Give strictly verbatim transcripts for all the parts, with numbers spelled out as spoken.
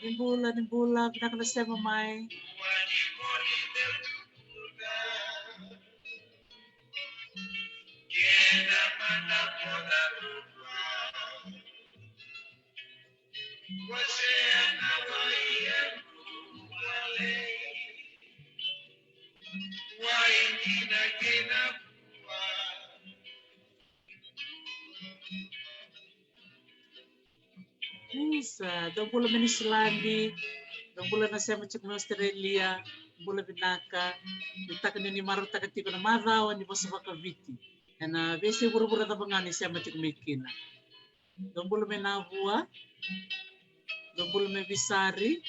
Ni bula, ni bula, vinaka na sema mai. Isa, dou bula mai Niusiladi, dou bula na sema tiko mai Australia, bula vinaka. Ni taka ni ni marautaka tiko na macawa ni vosa vakaviti ena veiyasai vuravura cava ga ni sema tiko mai kina. Dou bula mai Navua, dou bula mai Visari,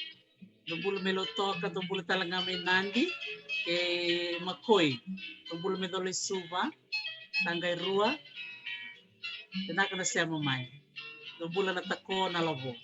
dou bula mai Lautoka, dou bula tale ga mai Nadi kei Makoi, dou bula mai Colo-i-Suva, Saqai Rua. Vinaka na sema mai. Dou bula na Tako, na Lavo.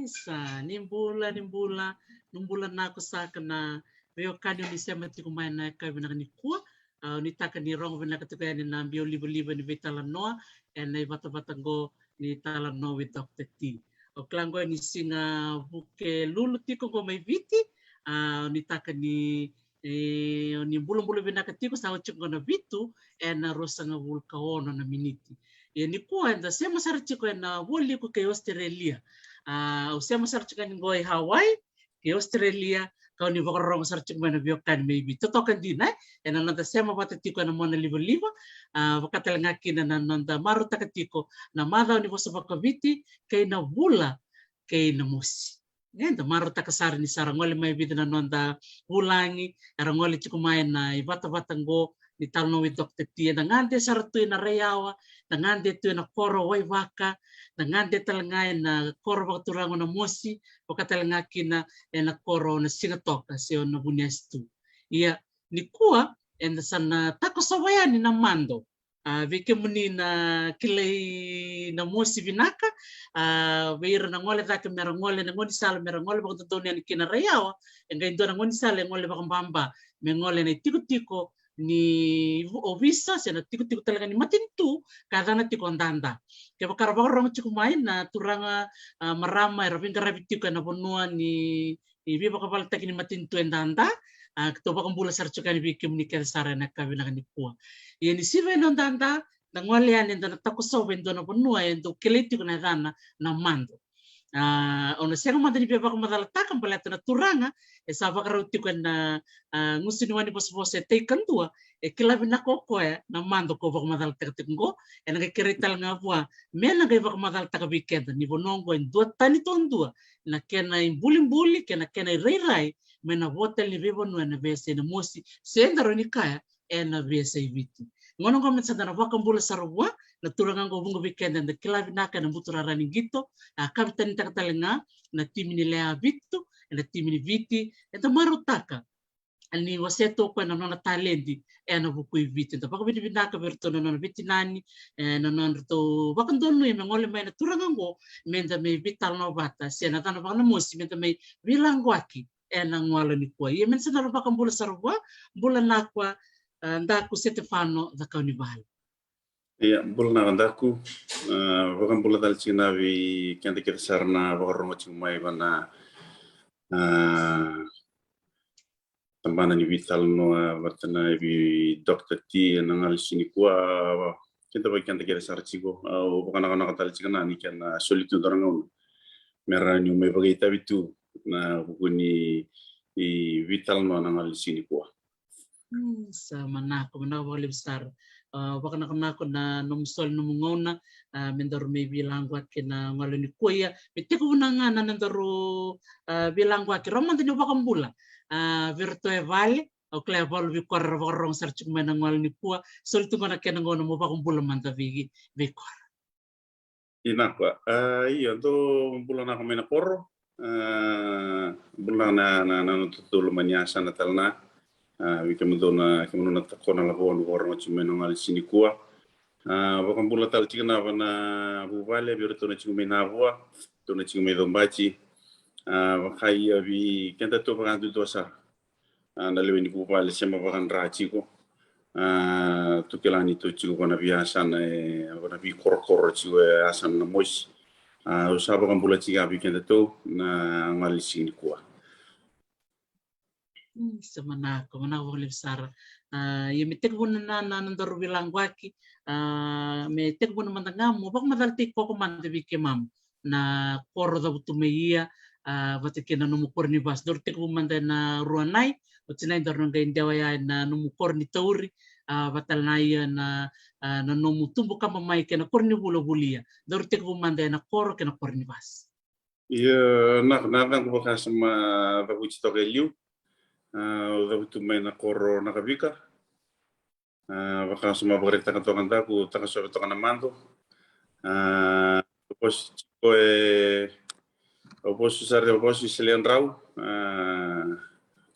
Isa, ni bula, ni bula, ni bula na ko saka na veiwekani ni sema tiko mai na ka vinaka ni kua. A, ni taka ni rogo vinaka tiko yani na biau livaliva ni veitalanoa ena ivatavata qo ni Talanoa with Doctor T. O kila qo ni siga Vukelulu tiko qo mai Viti. A, ni taka ni, e, ni bulabula vinaka tiko, sa oti qo na vitu ena ruasagavulu ka ono na miniti. Ia ni kua eda sema sara tiko ena vualiku kei Australia. A, au sema sara tiko yani qo i Hawaii, kei Australia, kau ni vakarorogo sara tiko mai na veiwekani mai Viti. Totoka dina, e? Ena noda sema vata tiko ena mona livaliva, a, vaka tale ga kina na noda marautaka tiko na macawa ni vosa vakaviti kei na vula kei na mosi. Eda marautaka sara ni sa ra gole mai vica na noda vulagi era gole tiko mai na ivatavata qo ni Talanoa with Doctor T. Eda gade sara tu ena Raiyawa, eda gade tu ena koro Waivaka, eda gade tale ga ena koro vakaturaga o Namosi, vaka tale ga kina ena koro o Nasigatoka se o Navuniyasitu. Ia ni kua eda sa na takosova yani na mado. A, vei kemuni na kilai Namosi vinaka, a, vei ira na gole cake me ra gole na gaunisala me ra gole vakadodonu yani kina Raiyawa, e qai dua na gaunisala e gole vakababa me gole na itikotiko ni vo-, ovisa se na tikotiko tale ga ni matanitu ka yacana tiko o Dada. Kevaka ra vakarorogo tiko mai na turaga, a, marama era veiqaravi tiko ena vanua ni, ni veivakavaletaki ni matanitu e Dada, a, keitou vakabula sara tiko yani vei kemuni kece sara ena ka vinaka ni kua. Ia ni siva yani o Dada, da gole yani eda na takosova e dua na vanua e dau kilai tiko na yacana na mado. A, au na sega mada ni via vakamacalataka baleta na turaga e sa vakarau tiko ena, a, gusu ni wai ni vosavosa e tai kadua, e kila vinaka o koya na mado kau vakamacalataka tiko qo. Ena qai kerei tale ga vua me na qai vakamacalataka vei keda ni vanua qo e duatani duadua na kena ibulibuli kei na kena irairai mai na vo tale ni veivanua ena veiyasai Namosi, se da rawa ni kaya ena veiyasai Viti. Gauna qo me sa da na vakabula sara vua na turaga qo vuqa vei keda eda kila vinaka ena buturara ni qito, a kavetanitaka tale ga na timi ni Leavitu, ena timi ni Viti, eda marautaka ni wasea tu o koya na nona taledi ena vuku i Viti. Da vakavinavinaka vei iratou na nona veitinani, e, na nodratou vakadonui me gole mai na turaga qo, me da mai veitalanoa vata, se na cana vakanamosi me da mai veilaqwaki ena gauna nikua. Ia me da sa na vakabula sara vua, bula nakua, e, Daku Setefano Cakaunivale. Ia, bula na Daku. A, vakabula tale tiko na vei keda kece sara na vakarorogo tiko mai vana, a, tabana ni veitalanoa vata na vei Doctor T ena gauna ni siga nikua. Keda vei keda kece sara tiko, au vakanakonako tale tiko na ni kena soli tu dua na gauna me rawa niu mai vakaitavi tu na vuku ni veitalanoa na gauna ni siga nikua. Mm, sa manako, manako vakalevu sara. A, vakanakonako na nomu soli nomu gauna, a, me daru mai veilaqwaki na gauna nikua. Ia me tekivu na gauna na daru, a, veilaqwaki, rawa mada ni vakabula, a, vei iratou e vale. Au kila e valu vei kora era vakarorogo sara tiko mai na gauna nikua. Soli tu qo na kena gauna mo vakabula mada vei, vei kora. Vinaka. A, io, dou bula vinaka mai na koro. A, bula vinaka na, na, na, na nodatou loma ni yasana tale na. A, vei kemudou na, kemudou na tokona lako ni vakarorogo tiko mai na gauna ni siga nikua. A, vakabula tale tiko na vana vuvale, vei iratou na tiko mai Navua, iratou na tiko mai Cobati. A, vaka ia vei kedatou vakayadudua sara. A, na lewe ni vuvale se ma vakadra tiko. A, tou kila ni tou tiko vana veiyasana, e, vana veikorokoro tiko e yasana na mosi. A, au sa vakabula tiko vei kedatou na gauna ni siga nikua. Mm, sa manako, manako vakalevu sara. A, ia me tekivu na, na, na, na daru veilaqwaki, a, me tekivu na mada ga mo vakamacalataki koya mada vei kemami na koro cavutu mai ia, a, vata kei na nomu koro ni vasi. Daru tekivu mada ena Ruanai, oti na i daru na qai dewa ya ena nomu koro ni tauri, a, vata na ia na, a, na nomu tubu kaba mai kei na koro ni vulavuli ia. Daru tekivu mada ena koro kei na koro ni vasi. Ia, na, na yacaqu vakasama Cavuti toka e liu. A, au cavutu mai na koro Nakavika. A, vakasama vakaraitaka toka Daku, Takasove toka na Mado. A, au vosu tiko e, au vosu sara, au vosu i Seleadrau. A,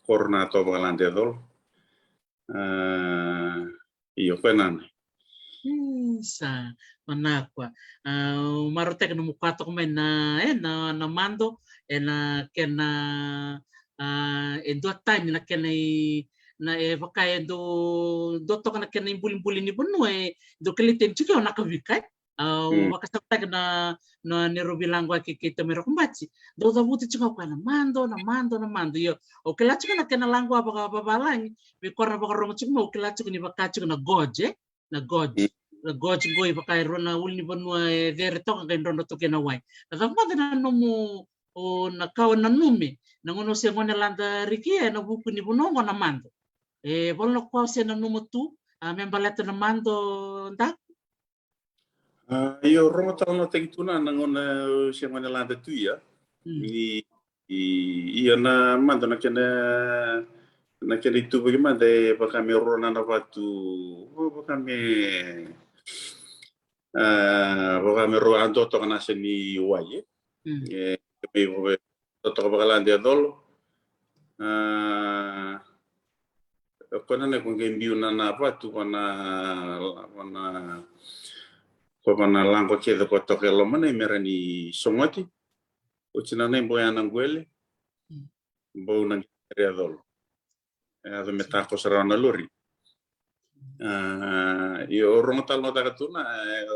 koro na to vakalade e colo. A, io, koya nana. Mm, sa manako. A, au marautaka nomu kua toka mai na, e, na, na Mado, e na kena, a, e dua tani na kena i, na, e vaka e dua, dua toka na kena i bulibuli ni vanua, e dua kele teni tiko o Nakavika, e. A, au vakasamataka na, na neirau veilaqwaki kei Tamai Rokobati. Dau cavuti tiko o koya na Mado, na Mado, na Mado. Io, au kila tiko na kena laqwa vakavavalagi, vei kora na vakarorogo tiko mai, au kila tiko ni vaka tiko na gorge, e? Na gorge. Na gorge qo i vaka e rua na ulunivanua e cere toka qai drodro toka ena wai. Na cava mada na nomu, o, na ka o nanumi, na gauna o se gone lada riki ena vuku ni vanua qo na Mado. E, valu na ka o se nanuma tu, a, me baleta na Mado, Daku? A, io, rogo talanoataki tu na, na gauna se gone lada tu ia. Mm. Ni, i, ia na Mado na kena, na kena ituvaki mada e vaka me rua na, na vatu, o, vaka me, a, vaka me rua a dua toka na yasa ni wai, e. Mm. E, me, me, totoka vakalade e colo. A, o koya na, na ko qai biu na, na vatu, ko na, ko na, ko na laqwa kece ko toka e loma na i me ra ni sogoti. Oti na, na i bau ya na qwele. Mm. Bau na qere e colo. E yaco me takoso rawa na lori. A, io, rogo talanoataka tu na, e,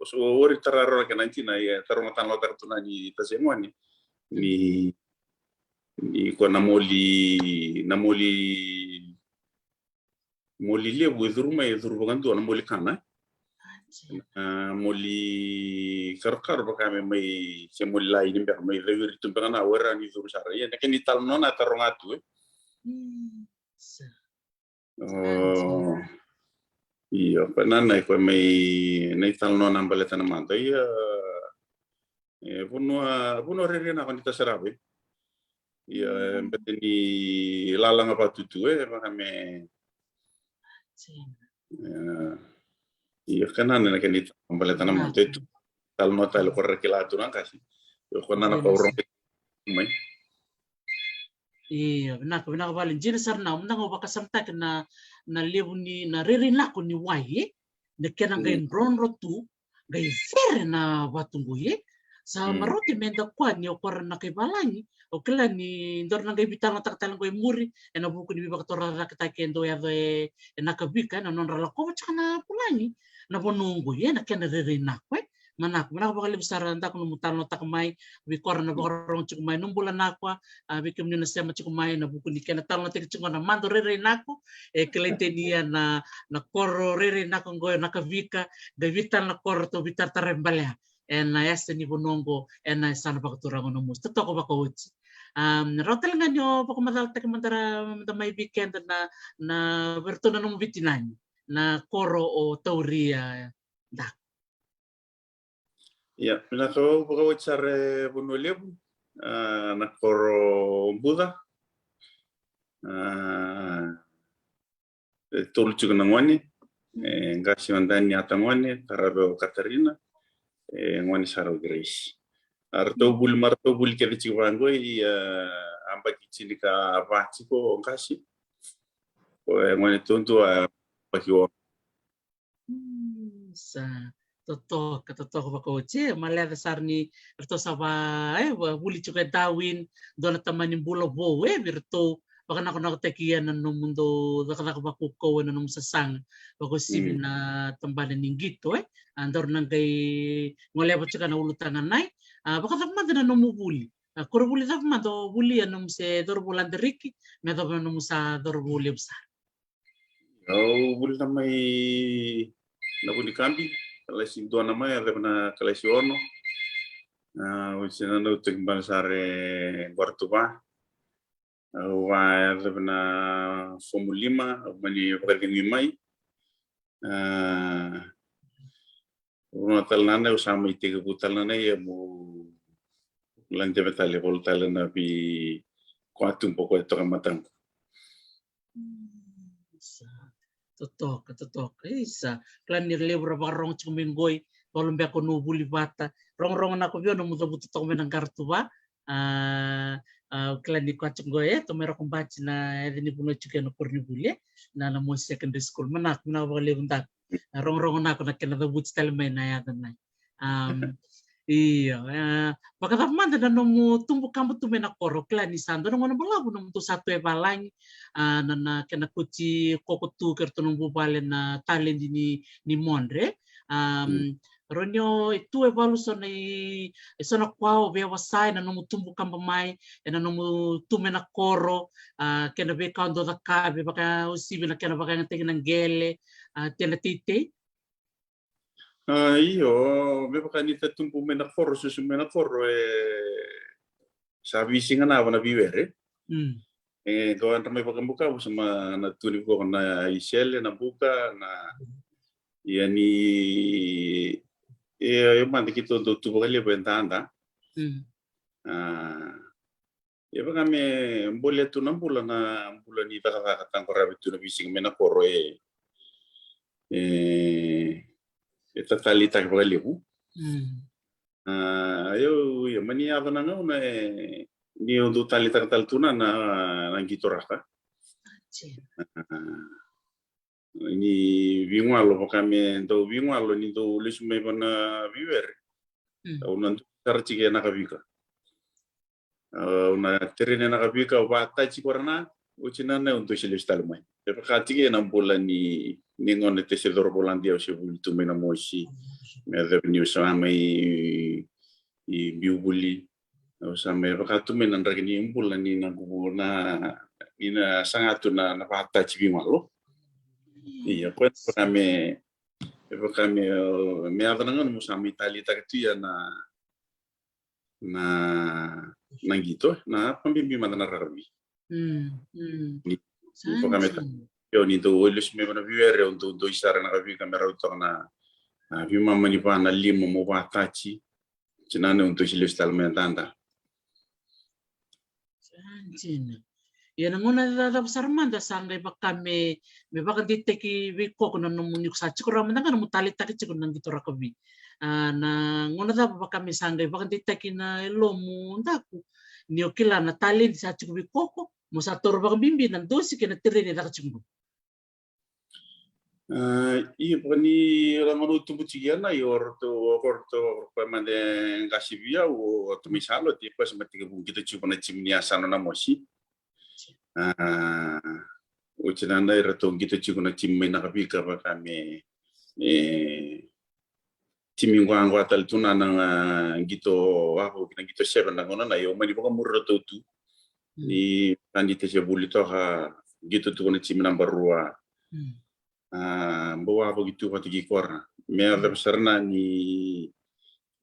o so, o ori tara rawa na kena dina, e, tara rogo talanoataka tu na ni tase gone. Ni, ni ko na moli, na moli, moli levu e curu mai, e curu vakadua, na moli kana. A, moli karokaro vaka me mai, se moli lai ni beka, mai cawiri tu beka na, o ira ni curu sara. Ia, na kena italanoa na taroga tu, e. Mm, sa. O, io, ko na, na, ko mai, na italanoa na baleta na Mado. Ia, e, vanua, vanua rairai na ko ni tasarava, e. Ia, mm, bete ni lalaga vatu tu, e, vaka me, E, io, kena na kena ita baleta na mata tu. Talo no talo ko ra kila tu na qasi. Io, ko na na ko ro mai. Io, vinaka, vinaka vale. Jina sara na, mada ga vakasamataki na, na levu ni, na rairai nako ni wai, e? Na kena qai drodro tu, qai fere na vatu qo, e? Sa marauti me da kua ni o kora na kai valagi, o kila ni dora na qai vitalanoataka tale qo e muri, ena vuku ni veivakatorocaketaki e dau yaco e, e Nakavika, ena nodra lakova tiko na vulagi, na vanua qo, e? Na kena rairai nako, e? Manako, manako vakalevu sara Daku nomu talanoataka mai, vei kora na vakarorogo tiko mai, nomu bula Nakua, a, vei kemuni na sema tiko mai, na vuku ni kena talanoataki tiko na mado rairai nako, e kilai teni ia na, na koro rairai nako qo, Nakavika, qai veitalanoa na koro tou veitaratara balea. Ena yasa ni vanua qo, ena yasana vakaturaga o Namosi. Totoka vakaoti. Am, rawa tale ga ni o vakamacalataki mada ra, mada mai vei keda na, na vei ratou na nomu veitinani, na koro o Tauria, Daku. Ia, vinaka vakaoti sara e Vanua Levu, a, na koro Buca. A, e tolu tiko na gone, e qase o Dani Atagone, tarava o Katarina, e gone sara o Grace. A ratou vuli, ma ratou vuli kece tiko vaqo, ia, a, yabaki tinikava tiko o qase. O, e gone taudua, a, yabaki ono. Mm, sa totoka, totoka vakaoti, e, maleca sara ni ratou sa va, e, va, vuli tiko e Darwin, dua na tamani bula vou, e, vei ratou vakanakonakotaki ia na nomudou cakacaka vakaukauwa ena nomu sasaga, vakauasivi na tabana ni qito, e. A, daru na qai goleva tiko na ulutaga nei, a, vakacava mada na nomu vuli? A, koronivuli cava mada o vulia, nomu se cauravou ladariki, me yacova na nomu sa cauravou levu sara? Au vulica mai Navukabi, kalasi dua na mai, yacova na kalasi ono. A, oti na nau toki bale sara e Quarto Va. Au va yacova na fomu lima, au mani vakacegui mai. A, Vanua tale na nai, au sa mai tekivu tale na nai, ia mo lade vei tale, volo tale na veikatuba ko e toka mataqu. Mm, sa totoka, totoka. Isa, kila ni levu ra vakarorogo tiko mai qoi, valo beka o nomu vuli vata. Rogorogo Nako vei au nomu cavuta toka mai na Quarto Va. A, a, au kila ni koya tiko qo, e, Tomai Rokobati na yaca ni vanua tiko ena koronivuli, e, na, Namosi Secondary School. Manako, manako vakalevu Daku. A, Rogorogo Nako na kena cavuti tale mai na yaca nei. Am, io, a, vakacava mada na nomu tubu kaba tu mai na koro? Au kila ni sa dua na gauna balavu nomudou sa tu e valagi, a, na, na kena kauti koko tu kei ratou nomu vuvale na taledi ni, ni modre. Am, Rau ni o e tu e valu so na i, e so na kua o via wasea ena nomu tubu kaba mai, ena nomu tu mai na koro, a, kei na veika o dau cakava, vakauasivi na kena vakayagataki na qele, a, kei na teitei? A, io, me vaka ni ta tubu mai na koro, susu mai na koro, e, sa veisiga na va na veiwere. Mm. E, qo yadra mai Vakabukavu sa mai na tu ni voko na isele, na buka, na, ia ni, e, e mada keitou dau tu vakalevu e dada. Mm. A, ia vaka me bolea tu na bula, na bula ni cakacaka, taqorave tu na veisiga mai na koro, e, e, e tataleitaki vakalevu. Mm. A, io, io, mani yaco na gauna, e, ni o dau taleitaka tale tu na, na, na qitoraka. A, ni veigualo, vaka me dau veigualo ni dau lesu mai va na veiwere. Mm. Au na dau sara tiko e Nakavika. Au na tereni e Nakavika, au vataci ko ra na, oti na nai au dau se lesu tale mai. E vaka tiko e na bula ni, ni gauna te se cauravou lade, au se vuli tu mai Namosi. Me yacova niu sa mai biu vuli. Au sa mai vaka tu mai na draki ni bula ni na quvu na, ni na saga tu na, na vataci veigualo. Ia, ko e vaka me, e vaka me, me yaco na gauna meu sa mai taleitaka tu ia na, na, na qito, na vakabibi mada na rakavi. Mm, mm. Ni, ni vaka me ta, io, ni dau lesu mai va na veiwere, au dau dui sara e Nakavika me rau toka na, na veimama ni va na lima meu vataci. Oti na nai au dau se lesu tale mai e dada. Sa dina. Ia na gauna cava sara mada sa qai vaka me, me vakadeitaki veikoko na nomu, ni ko sa tiko rawa mada ga nomu taleitaki tiko na qito rakavi. A, na gauna cava vaka me sa qai vakadeitaki na yalomu, Daku, ni o kila na taledi sa tiko veikoko, mo sa taura vakabibi na dosi kei na tereni e caka tiko qo? A, io, vaka ni o lagona au tubu tiko ia na, io, o ratou, o ratou, o koya mada e qase vei au, o tamai Salote, koya sa mai tekivu qito tiko na timi ni Asano Namosi. A, oti na, na iratou qito tiko na timi mai Nakavika vaka me, e, timi quaqua tale tu na, na qito, a, na qito seven na gauna na, io, mani vakamuri ratou tu. Mm. Ni tani te se vuli toka, qito tu na timi naba rua. Mm. A, bau a vaki tu vata ki kora. Me a, mm, cava sara na ni,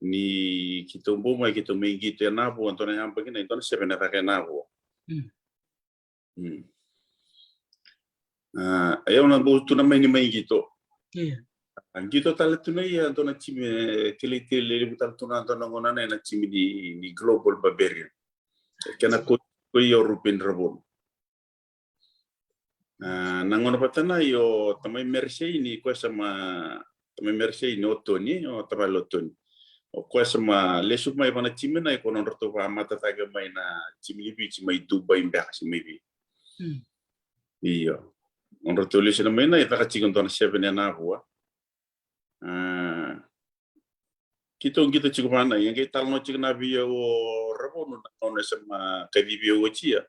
ni keitou bau mai, keitou mai qito e Navua, dua na yabaki na, dua na seven e caka e Navua. Mm. Mm. A, e au na bau tu na mai ni mai qito. Io. A, qito tale tu na ia, dua na timi, e, tele, tele, levu tale tu na dua na gauna na, na timi ni, ni Global Barbarian. Kena ko, ko European Ravon. A, na gauna vata na, io, tamai Mersey ni koya sa ma, tamai Mersey ni o Tony, o tavale o Tony. O koya sa ma lesu mai vana timi na, iko nodratou vamata cake mai na timi ni Viti mai Dubai beka se mai vi. Mm. Io. Nodratou lesu na mai na, e caka tiko dua na seven e Navua. A, keitou qito tiko vana, ia qai talanoa tiko na vei au o Ravonu na gauna sa ma kacivi au oti ia.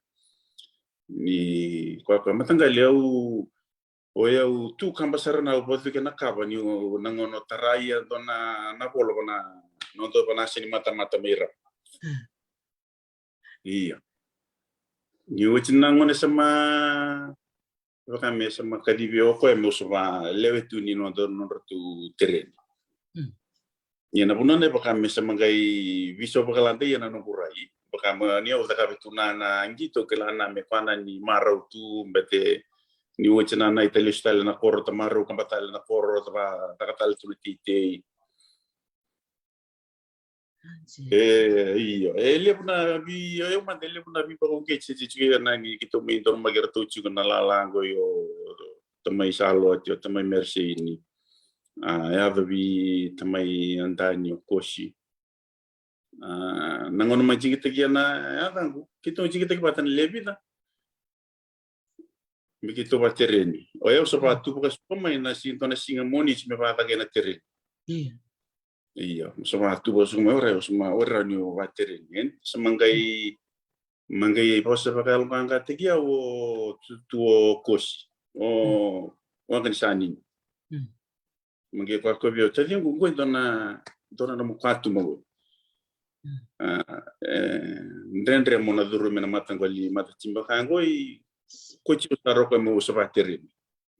Ni koya koya mataqali au, o yau tu kaba sara na au vacuke na kava ni o na gauna o tara ia dua na, na vola vana, na dua vana seni matamata mai ra. Mm. Io. Ni oti na gauna sa ma, vaka me sa ma kacivi au o koya me au sa valewe tu ni nodra, nodratou tereni. Mm. Ia na vanua na vaka me sa ma qai viso vakalada ia na noqu rai. Vaka me ni au cakava tu na, na qito kila na me koya na ni marau tu, bete ni oti na na ita lesu tale na koro ta marau kaba tale na koro ta va, caka tale tu na teitei. E, io. E levu na vi, e, eu mada e levu na vi vakauqeti se tiko ia na ni keitou mai donumaki iratou tiko na lala qo, io, tamai Salote, o tamai Mersey ni. A, yaco vei tamai Adani o Kosi. A, na gauna mai jigitaki ia na yacaqu, keitou jigitaki vata na lewe vica. Me keitou vatereni. O yau sa vatuva ka suka mai na si, dua na siga Moniti me vacaka ena tereni. Io. Io, sa vatuva suka mai o ira, sa ma o ira ni o vatereni, e? Sa ma qai, ma qai vosa vakayaloqaqataki au o tu, tu o Kosi. O, mm, o Aqanisanini. Mm. Ma qai koya koya vei au, taciqu, qo e dua na, dua na nomu katuba qo. Mm. A, e, dredre mo na curu mai na mataqali, mataqali timi vaka qo i, ko tiko sa roko me usa vatereni.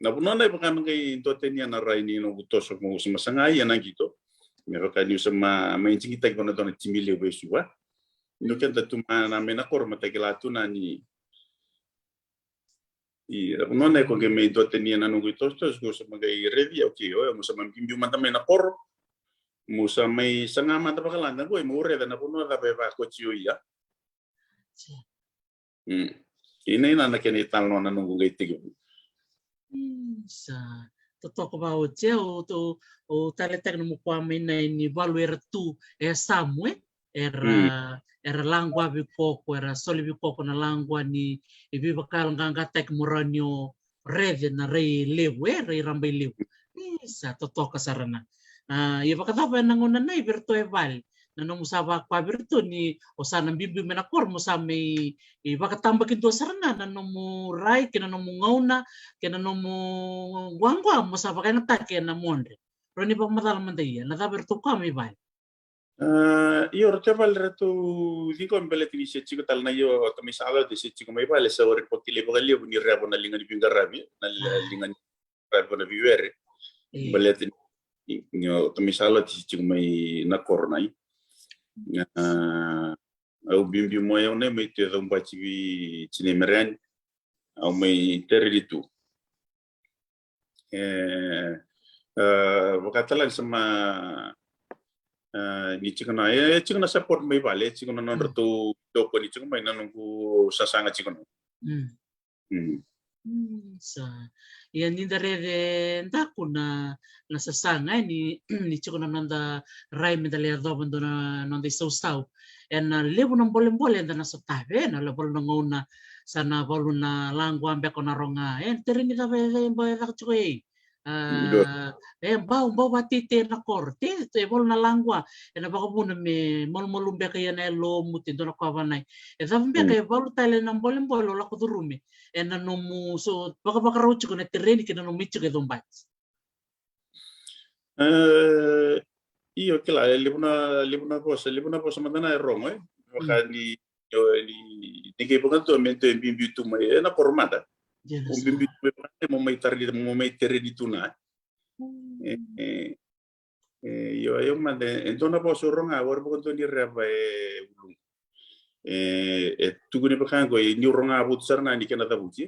Na vanua na i vaka me qai dua tani ia na rai ni noqu toso mo usa ma saga ia na qito. Me vaka ni usa ma, ma injigitaki vana dua na timi levu e Suva. Ni o keda tu ma na mai na koro ma takila tu na ni I, na vanua na iko qai mai dua tani ia na noqu itosotoso, ko sa ma qai raici, okay, o, mo sa ma biubiu mada mai na koro. Mo sa mai saga mada vakalada qo, mo raica na vanua cava e vakoti o ia. Mm. Ina, ina na kena italanoa na noqu qai tekivu. Mm, sa totoka vakaoti, o, o, o taleitaki nomu kua mai na i ni valu era tu e yasamu, e? Era, mm, era laqua veikoko, era soli veikoko na laqua ni veivakayaloqaqataki mo rawa ni o rece na rai levu, e, rai raba i levu. Ni sa totoka sara na. A, ia vakacava ena gauna na i vei iratou e vale? Na nomu sa vakua vei iratou ni o sa na biubiu mai na koro mo sa mai, i vakatabakidua sara ga na nomu rai, kei na nomu gauna, kei na nomu quaqua, mo sa vakayagataki ena modre. Rawa ni vakamacala mada ia, na cava iratou kua mai vale? A, io, ratou e vale ratou ciqomi baleta ni se tiko tale na io, tamai Salote se tiko mai vale, sa o ripoti lai vakalevu ni revo na liga ni veiqaravi, na li-, ah, liga ni qaravi na veiwere. E. Baleta ni, ni o tamai Salote se tiko mai na koro na i. A, au biubiu mai au na i mai tu e Caubati vei tinai Mereani. Au mai tereni tu. E, e, vakatala ni sa ma, e, ni tiko na, e, e tiko na support mai vale, e tiko na nodratou tokoni tiko mai na noqu sasaga tiko na. Mm. Mm. Mm, sa. Ia ni da raica e daku na, na sasaga, e, ni, ni tiko na noda rai me da lai yacova dua na noda isausau. E na levu na bolebole eda na sotava, e na levu na gauna sa na valu na laqua beka o na roga. E, tereni cava e, e, e caka tiko ei. A, e bau, bau vateitei na koro. Te, te valu na laqua. E na vakavuna me malumalumu beka ia na yalomu, te dua na kova nai. E cava beka e valu tale na bolebole o lako curumi. E na nomu so vakavakarau tiko na tereni kei na nomu itiko e cobati. E, io, kila, e levu na, levu na vosa, levu na vosa mada na e rogo, e. Vaka ni, io, ni, ni qai vakadua me dua e biubiu tu mai, e na koro mada. Mo biubiu tu mai, mo mai tara ni, mo mai tereni tu na. E, e, e, io, io, mada, e dua na vosa o roga, wara vakadua ni reva e ulu. E, e tukuni vaka qo, e niu roga votu sara na ni kena cavuti.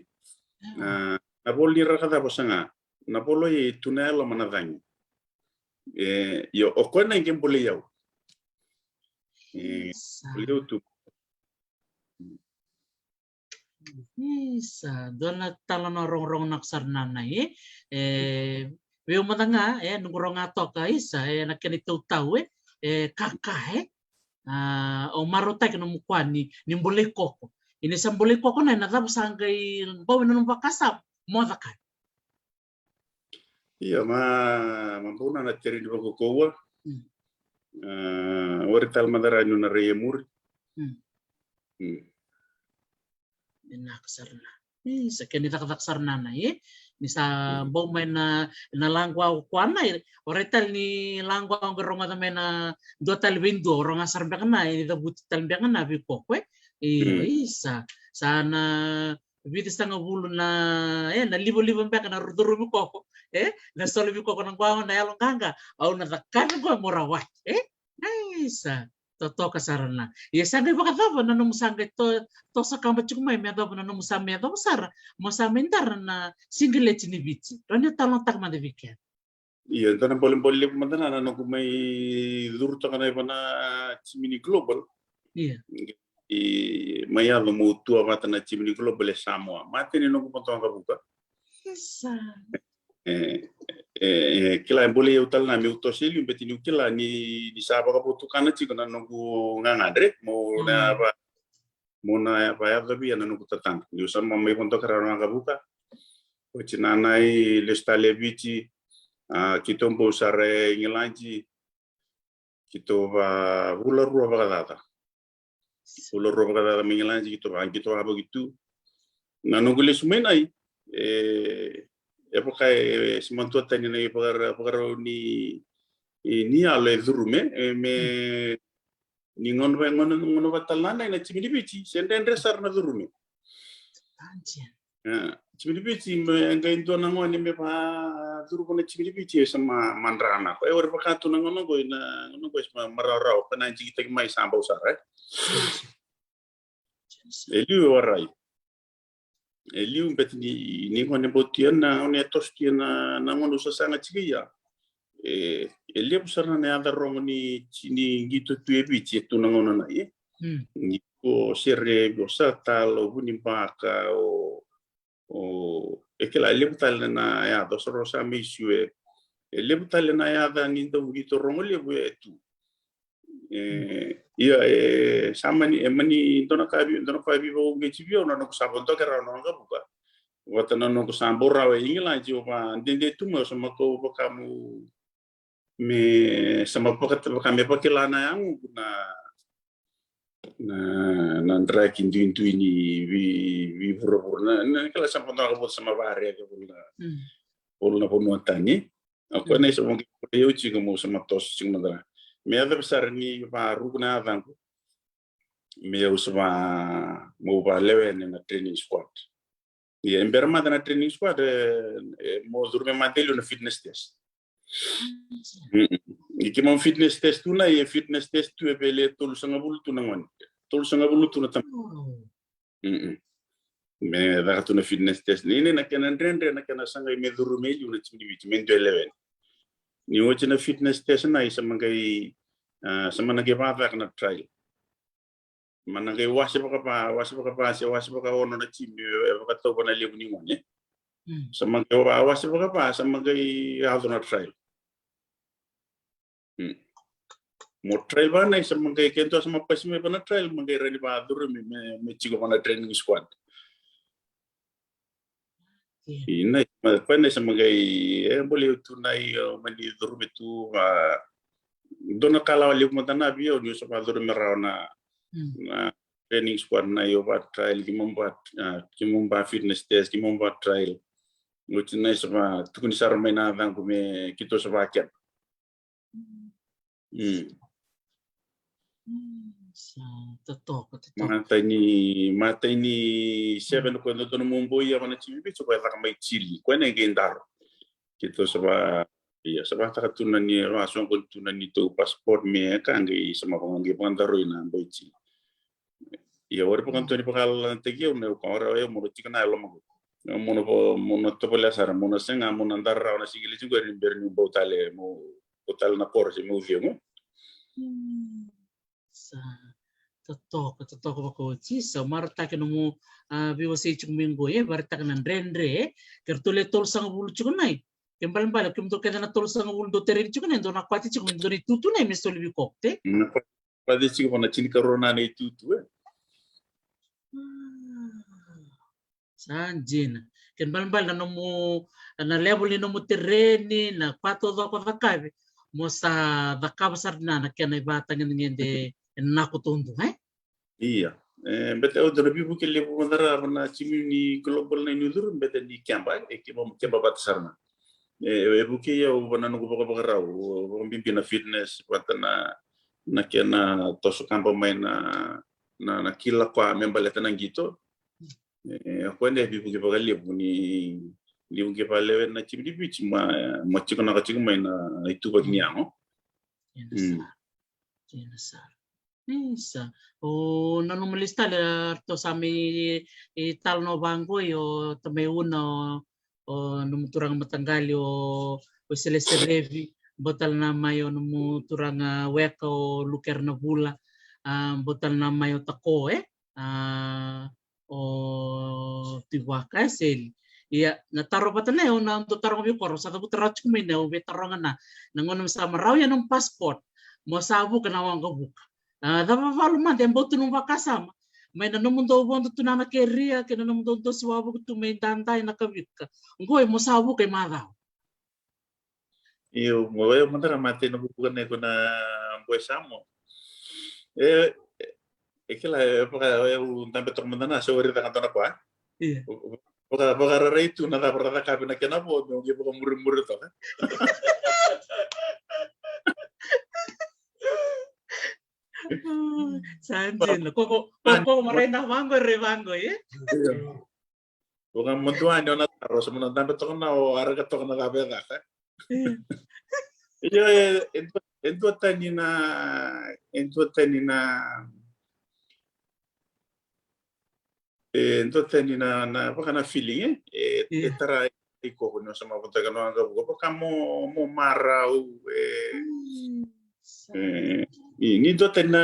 A, na volo ni raka cava saga. Na volo e tu na yalo ma na cagi. E, io, o koya na iqe bolei au. E, bolei au tu. Isa, dua na tala na rogorogo na sara na nai, e. E, vei au mada ga, e, noqu roga toka, isa, e, na kena itautau, e, e, kaka, e. A, o marautaki na mukua ni, ni bolei koko. Ina sa bolei koko na, na cava sa qai bau ina nomu vakasama, mo caka. Ia, ma, ma bau na na tereni vakakoua. Mm. A, wari tale mada ra niu na rai e muri. Mm. Mm. Vinaka sara na. Isa, kena icakacaka sara na na, e? Ni sa bau mai na, na laqua o koya na, e? O rai tale ni laqua o qai rogoca mai na dua tale vei dua, o roga sara beka na, e cavuti tale beka na vei koko, e? Isa, sa na vica sagavulu na, e, na livaliva beka na curumi koko, e, na solovi koko na gauna na yalo qaqa, au na cakava qo mo rawati, e, isa, totoka sara na. Ia sa qai vakacava na nomu sa qai to, toso kaba tiko mai me yacova na nomu sa me yacova sara, mo sa mai dara na sigileti ni Viti. Rawa ni talanoataka mada vei keda. Ia, dua na bolebole levu mada na, na noqu mai curu toka na iva na timi ni Global. Ia. I, mai yaco meu tua vata na timi ni Global e Samoa. Mate ni noqu motoka vuka. Isa. E, e, e, kila e bolei au tale na meu toso e liu, beti niu kila ni, ni sa vakavotukana tiko na noqu gagadre, meu na va, mo na vayacovia na noqu tatadra. Niu sa mai vodoka rawa na waqavuka. Oti na nai lesu tale e Viti, a, keitou bau sara e Igiladi, keitou va vula rua vakacaca. Vula rua vakacaca mai Igiladi, keitou va, keitou vakavuki tu. Na noqu lesu mai nai, e, e vaka e, e se matua tani na ivakara, vakarau ni, ni yalo e curumi, e, me, ni gauna va, gauna, gauna va tale na nai na timi ni Viti, se dredre sara na curumi. Timi ni Viti, me qai dua na gone me vacuru vua na timi ni Viti, e sa ma, madra na. E wari vaka tu na gauna qo, na gauna qo e sa ma, marawarawa, ka na jikitaki mai sa bau sara, e. E liu e warai. E liu beti ni, ni gone bau tia na, one e toso tia na, na gauna au sasaga tiko ia. E, e levu sara na yaca rogo ni, ni qito tu e Viti, e tu na gauna na, e. Ni ko Serevi, o Satala, o Vunibaka, o, o, e kila, e levu tale na yaca, o Sarosa Meisue. E levu tale na yaca ni dau qito rogo levu e tu. E, ia, e, sa mani, e mani dua na ka vi, dua na ka vivau qeti via, na noqu sa vodoka rawa na waqavuka. Vata na noqu sa bau rawa e Igiladi, au va dede tu mai, au sa makau vaka meu, me, sa ma vaka, vaka me vakila na yagoqu na, na, na draki duidui ni vei, veivuravura. Na, na kila sa vodoka vata sa ma vakareke vula, vula na vanua tani. O koya na isa vaqo e au tiko meu sa ma toso tiko mada. Me yaca vei sara ni varuku na yacaqu. Me au sa va, meu valewena na training squad. Ia, e bera mada na training squad, e, e, mo curu me mada e liu na fitness test. I keimami fitness test tu na, e fitness test tu e vele e tolusagavulu tu na gone. Tolusagavulu tu na tamata. Me caka tu na fitness test. Ni, ni na kena dredre, na kena sa qai me curu me liu na timi ni Viti, me dua e lewena. Ni oti na fitness test na, i sa ma qai, a, sa ma na qai vacaka na trial. Ma na qai wase vakava, wase vakava se wase vakaono na timi e vakatauva na levu ni gone. Sa ma qai wa-, wase vakava sa ma qai yaco na trial. Mo trial vanai sa ma qai, ke dua sa ma pasi mai va na trial, ma qai rani vacurumi me, me tiko va na training squad. Ina, ma koya na sa ma qai, e, bole au tu na i, au mani curumi tu, a, dua na kalawa levu mada na vei au niu sa vacurumi rawa na, na training squad na i, au va trial, keimami va, a, keimami va fitness test, keimami va trial. Oti na i sa va tukuni sara mai na yacaqu me keitou sa va kena. Sa totoka, totoka. Matai ni, matai ni seven ko e dodonu mo bau ia va na timi Viti, ko e caka mai Chile. Ko e na qai daro. Keitou sa va, ia, sa va taka tu na ni, va soqoni tu na neitou passport me ka qai sa ma vaka qai vakadaroi na bau i Chile. Ia, ori vakadua ni vakalalataki au na, au ka ora, e, mo na tiko na yalo mako. Mo na, mo na tovolea sara, mo na sega, mo na dara rawa na sikiliti qori ni bera ni bau tale, mo bau tale na koro se mo cegu. Sa totoka, totoka vakaoti. Sa marautaki nomu, a, veiwasei tiko mai qo, e, vakaraitaka na dredre, e, ke ratou le tolusagavulu tiko nai. Ke balebale, kemudou kece na tolusagavulu dou tereni tiko nai, dou na kwati tiko, dou na itutu nai, me soli vei kote. Na kwati tiko va na tinikarua na itutu, e. Sa dina. Ke balebale na nomu, na level ni nomu tereni, na ka taucoko cakava, mo sa cakava sara dina na kena ivakatagedegede e nako taudua, e? Ia. E, beta au dau na veivuke levu mada rawa na timi ni Global na i New Zealand, beta ni keba, e, keba, keba vata sara na. E, e vukei au va na noqu vakavakarau, vakabibi na fitness, vata na, na kena toso kaba mai na, na, na kila koya me baleta na qito. E, o koya e veivuke vakalevu ni, ni veivuke vakalevu na timi ni Viti, ma, ma tikonaka tiko mai na ituvaki ni yago. Kena sara. Kena sara. Isa. O nanuma lesu tale, ratou sa mai, e, talanoa vaqo, o tamai Una, o, o nomu turaga mataqali, o, o Seleserevi, bau tale na mai o nomu turaga weka, o Lukera na Vula, a, bau tale na mai o Tako, e? A, o Tivaka, e, Seli. Ia, na taro vata na, o na dau taroga vei koro, sa cavuta rawa tiko mai na, o vei taroga na, na gauna me sa marau ia nomu passport, mo sa vuka na waqavuka. A, cava valu mada e bau tu nomu vakasama mai na nomudou vodo tu na na keria, kei na nomudou dosi wavoki tu mai dadai na kavika. Qoi mo sa vuka i macawa. Io, mo e mada ra mate na vuka na iko na boy Samoa. E, e, e kila, e vaka, e u dabe toka mada na, se wari caka dona kwa. Io. Vaka, vakararai tu na cava ra cakavi na kena vo, me u qai vakamurimuri toka. Sa dina. Koko, koko, koko marai na vango, re vango, e? Io. Vakamaduani o na taro, sa mo na dabe toka na o araka toka na cava e caka. Io, e, e dua, e dua tani na, e dua tani na, e dua tani na, na, vaka na feeling, e, e, e tara i koko ni o sa ma votaka na waqavuka, vaka mo, mo marau, e, e, i, ni dua tani na,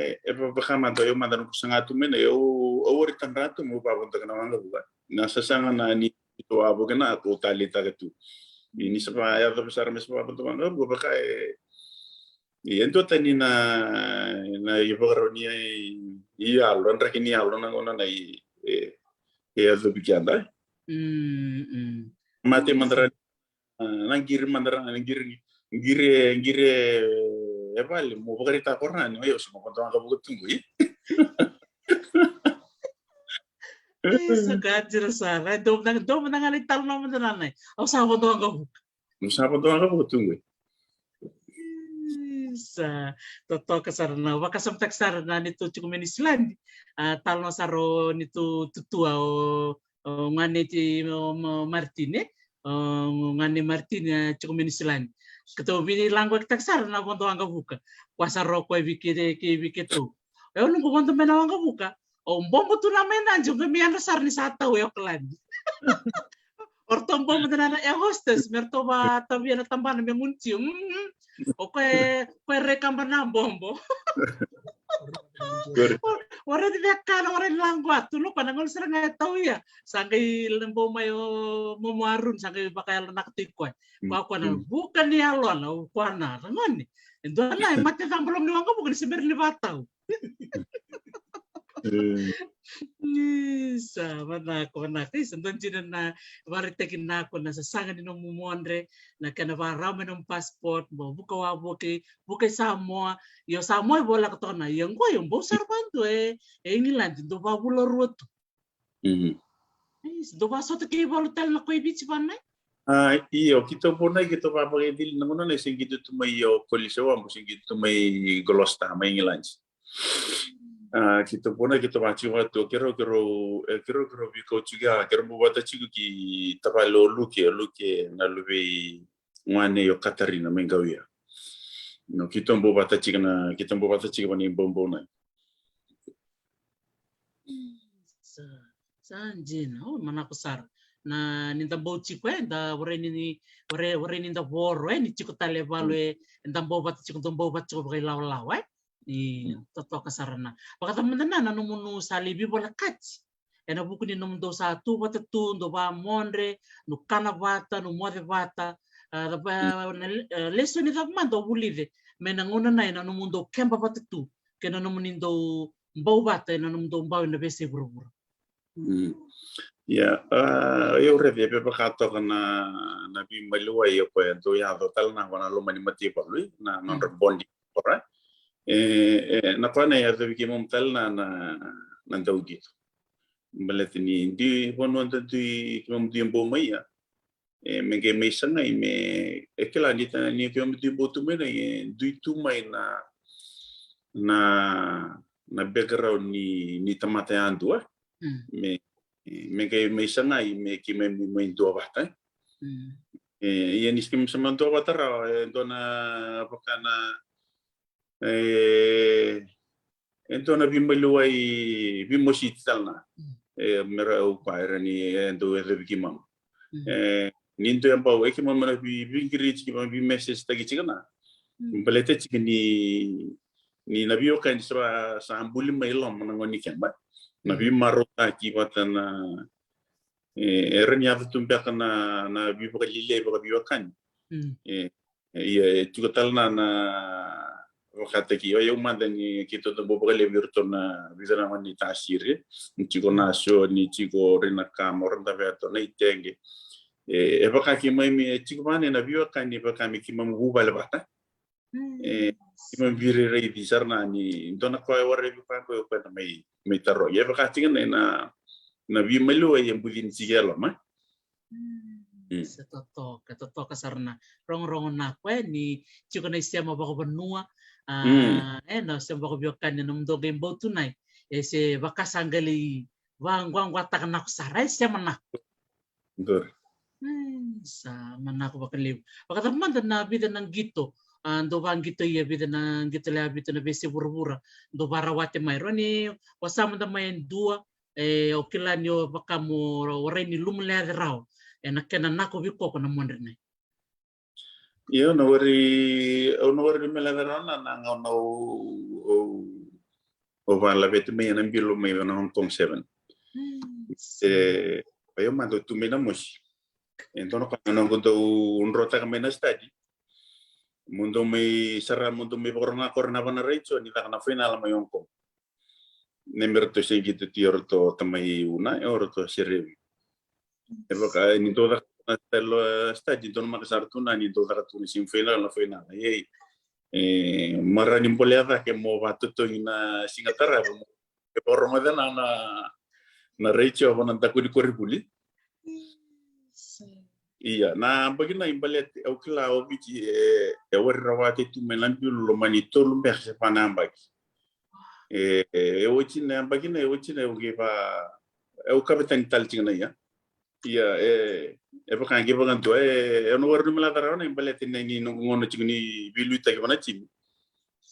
e, va-, vaka mada, o yau mada noqu saga tu mai na, o yau, au wari tadra tu, mo vavotaka na waqavuka. Na sasaga na ni tu wavoki na, ko taleitaka tu. I, ni sa va, yaco sara me sa vavotaka na waqavuka, vaka e, i, e dua tani na, na ivakarau ni, i, i yalo, na draki ni yalo, na gauna na i, e, e yacovi keda. Mm, mm. Mate mada ra, a, na qiri mada ra, na qiri, qiri, qiri e vale, mo vakaraitaka ko ra ni, o yau sa ma vodo waqavuka tu qo, i. Isa, ka dina sara. Dou mada, dou mada ga na italanoa mada na nai. Au sa vodo waqavuka. Au sa vodo waqavuka tu qo. Isa, totoka sara na, vakasamataka sara na neitou tiko mai Niusiladi. A, talanoa sara o neitou tutua o, o gane ti, o, o Martine. O gane Martine, a, tiko mai Niusiladi. Keitou veilagoyakitaka sara na vodo waqavuka. Koya sara o koya vei keitou, kei vei keitou. O yau noqu vodo mai na waqavuka. O bobo tu na mai na jiu, qai mai yadra sara ni sa tau e Okaladi. O ratou bobo mada na air hostess, me ratou vakatavia na tabana me gunu jiu. Mm, mm. O koya, koya rai kaba na bobo. Qori. O, O raici veka na, o raici na qo a tulu, ko na gauna sara ga e tau ia. Sa qai lebo mai o Momo Arun, sa qai vakayalo na ka tui koe. Ko a ko na vuka ni yalo na, o ko na, ragone. E dua na, e mate cabo lomi waqavuka ni se bera ni vatau. Isa, manako, manako. Isa, dua dina na varitaki nako na sasaga ni nomu modre, na kena varau mai nomu passport, mo vuka wavoki, vuka i Samoa, io Samoa i volaka toka na, io qo, io bau sara vadu e, e England, dou vavula rua tu. Isa, dou vasota kei valu tale na koi Viti vanai. A, io, keitou vonai, keitou vavakaicili na gauna na se qeitou tu mai o Kolisi o Abo, se qeitou tu mai Gloucester, mai England. A, keitou vonai, keitou vacikova tu, keirau, keirau, e, keirau, keirau veikau tiko, a, keirau bau vata tiko ki tavale o Luke, o Luke na luvei gone o Katarina mai Qauia. No, keitou bau vata tiko na, keitou bau vata tiko vanai bau bau nai. Sa, sa dina, o, manako sara. Na, ni da bau tiko, e, da warai ni, warai, warai ni da voro, e, ni tiko tale valu, e, da bau vata tiko, da bau vata tiko vakailawalawa, e. Ni totoka sara na. Vakacava mada na, na nomunu sa lai veivolekati. Ena vuku ni nomudou sa tu vata tu, dou vamodre, dou kana vata, dou moce vata. A, cava, na, e, lesoni cava mada o vulica mai na gauna na, ena nomudou keba vata tu, kei na nomuni dou bau vata, ena nomudou bau ena veiyasai vuravura. Ia, a, au raica e vaka toka na, na veimaliwai o koya dou yaco tale na qo na loma ni mataivalu, e, na nodra bonding, ora. E, e, na koya na yacovi keimami tale na, na, na dauqito. Baleta ni dui vanua da dui, keimami dui bau mai ia. E, me qai mai sagai, me, e kila ni ta, ni keimami dui bau tu mai na, e, dui tu mai na, na, na background ni, ni tamata yadua. Me, me qai mai sagai, me keimami mai duavata, e. E, ia ni keimami sa mai duavata rawa, e dua na vaka na, e, e dua na veimaliwai, veimositi tale na. E, me ra au pa era ni, e, dau yacovi keimami. E, ni dua e bau, e keimami na vei, veiqiriti keimami, veimessage taki tiko na. Baleta tiko ni, ni na veiwekani sa, sa buli mai loma na gone ni keba. Na veimarautaki vata na, e, era ni yaco tu beka na, na veivakalialiai vakaveiwekani. E, e, ia, e tiko tale na, na vakataki, o yau mada ni keitou dau bau vakalevu iratou na vica na gone ni tasiri. Ni tiko na so, ni tiko ri na kama, ora da vea to na itege. E, e vaka keimami, e tiko vane na veiwekani, e vaka me keimami vuvale vata. E, keimami veirairaici sara na ni dua na koya e warai vei koya, koya, koya na mai, mai tarogi. E vaka tiko na, na, na veimaliwai e bucini tiko e loma. Sa totoka, totoka sara na rogorogo na koya ni tiko na isema vakavanua, a, e, na sema vakaveiwekani na nomudou qai bau tu nai. E se vaka sa qai lai vaquaquataka nako sara, e sema nako. Duri. Sa manako vakalevu. Vakacava mada na vica na qito, a, dou vaqito ia, vica na qito lewe vitu na veiyasai vuravura dou varawati mai, rau ni o sa mada mai e dua, e, o kila ni o vaka mo warai ni lumuleca rawa ena kena nako vei koya na modre nai. Io, na wari, au na wari me leca rawa na, na gauna au, au, au valaveti mai ena bilo mai na Hong Kong Seven. E, o yau mada au tu mai na mosi. E dua na ka na noqu dau drotaka mai na study. Mo dau mai sara, mo dau mai vakarogoca ko ira na vana raico ni caka na fainala mai Hong Kong. Ne me ratou se qito ti o ratou tamai Una, e o ratou se revi. E vaka, e, ni dau caka na style, e, study, dau na maka sara tu na ni dau caka tu na semi final, na final. Ia, e, mara ni bolea cake mo vatotogi na siga tarava, mo, e vakarogoca na, na, na raici o vana daku ni koronivuli. Ia, na yabaki na i baleti, au kila o Viti, e, e wari rawati tu mai na bilo loma ni tolu beka se va na yabaki. E, e, e oti na yabaki na, e oti na, au qai va, au kavetani tale tiko na ia. Ia, e, e vaka qai vakadua, e, e, au na wari numela carawa na i baleti na ni noqu gauna tiko ni veiliutaki va na timi.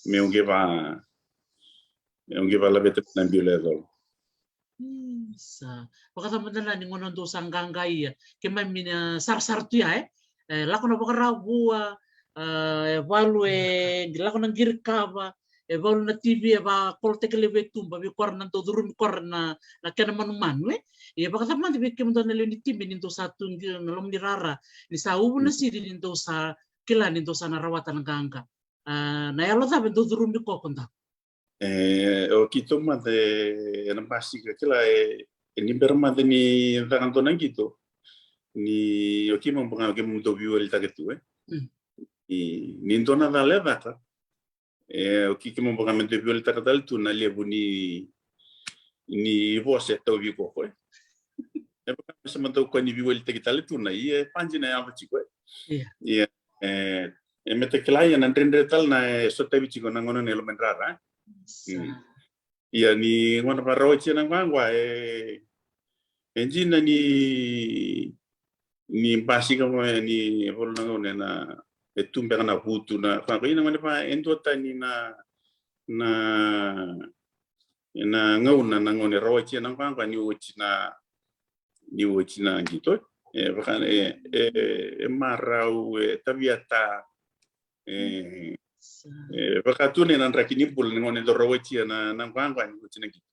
Me au qai va, me au qai va laveta na bilo e colo. Sa vakacava mada na ni gauna dou sa qaqa ia, keimami na sarasara tu ia, e? E, lako na vakarau vua, e, valu e, lako na qiri kava, E valu na T V e vakolotaki levu e tuba vei kora na dau curumi kora na, na kena manumanu, e. Ia vakacava mada vei kemudou na lewe ni timi ni dou sa tu qi na loma ni rara, ni sa uvu na siri ni dou sa kila ni dou sa na rawata na qaqa. A, na yalo cava e dau curumi koko dau? E, o keitou mada e, ena basika kila e, e ni bera mada ni caka dua na qito. Ni o keimami baka keimami dau veiwalitaka tu, e. Mm. Ni, ni dua na cala e caka. E, o kei keimami baka me dau veiwalitaka tale tu na levu ni, ni vosa e tauvi koko, e. E baka me sa ma dau koya ni veiwalitaki tale tu na, ia e paji na yaco tiko, e. Ia. Ia, e, e me ta kila ia na dredre tale na e sotavi tiko na gauna na e loma ni rara, e. Sa. Mm. Ia ni gauna varawati na qwaqwa, e, e dina ni, ni basika mo, e, ni valu na gauna na, e tu beka na vutu na, qwaqwa, ia na gauna va, e dua tani na, na, na gauna, na gauna e rawati na qwaqwa ni oti na, ni oti na qito. E, vaka, e, e, e marau, e taviata, e, sa. E, vaka tu na draki ni bula, ni gauna e dau rawati na, na qwaqwa ni oti na qito.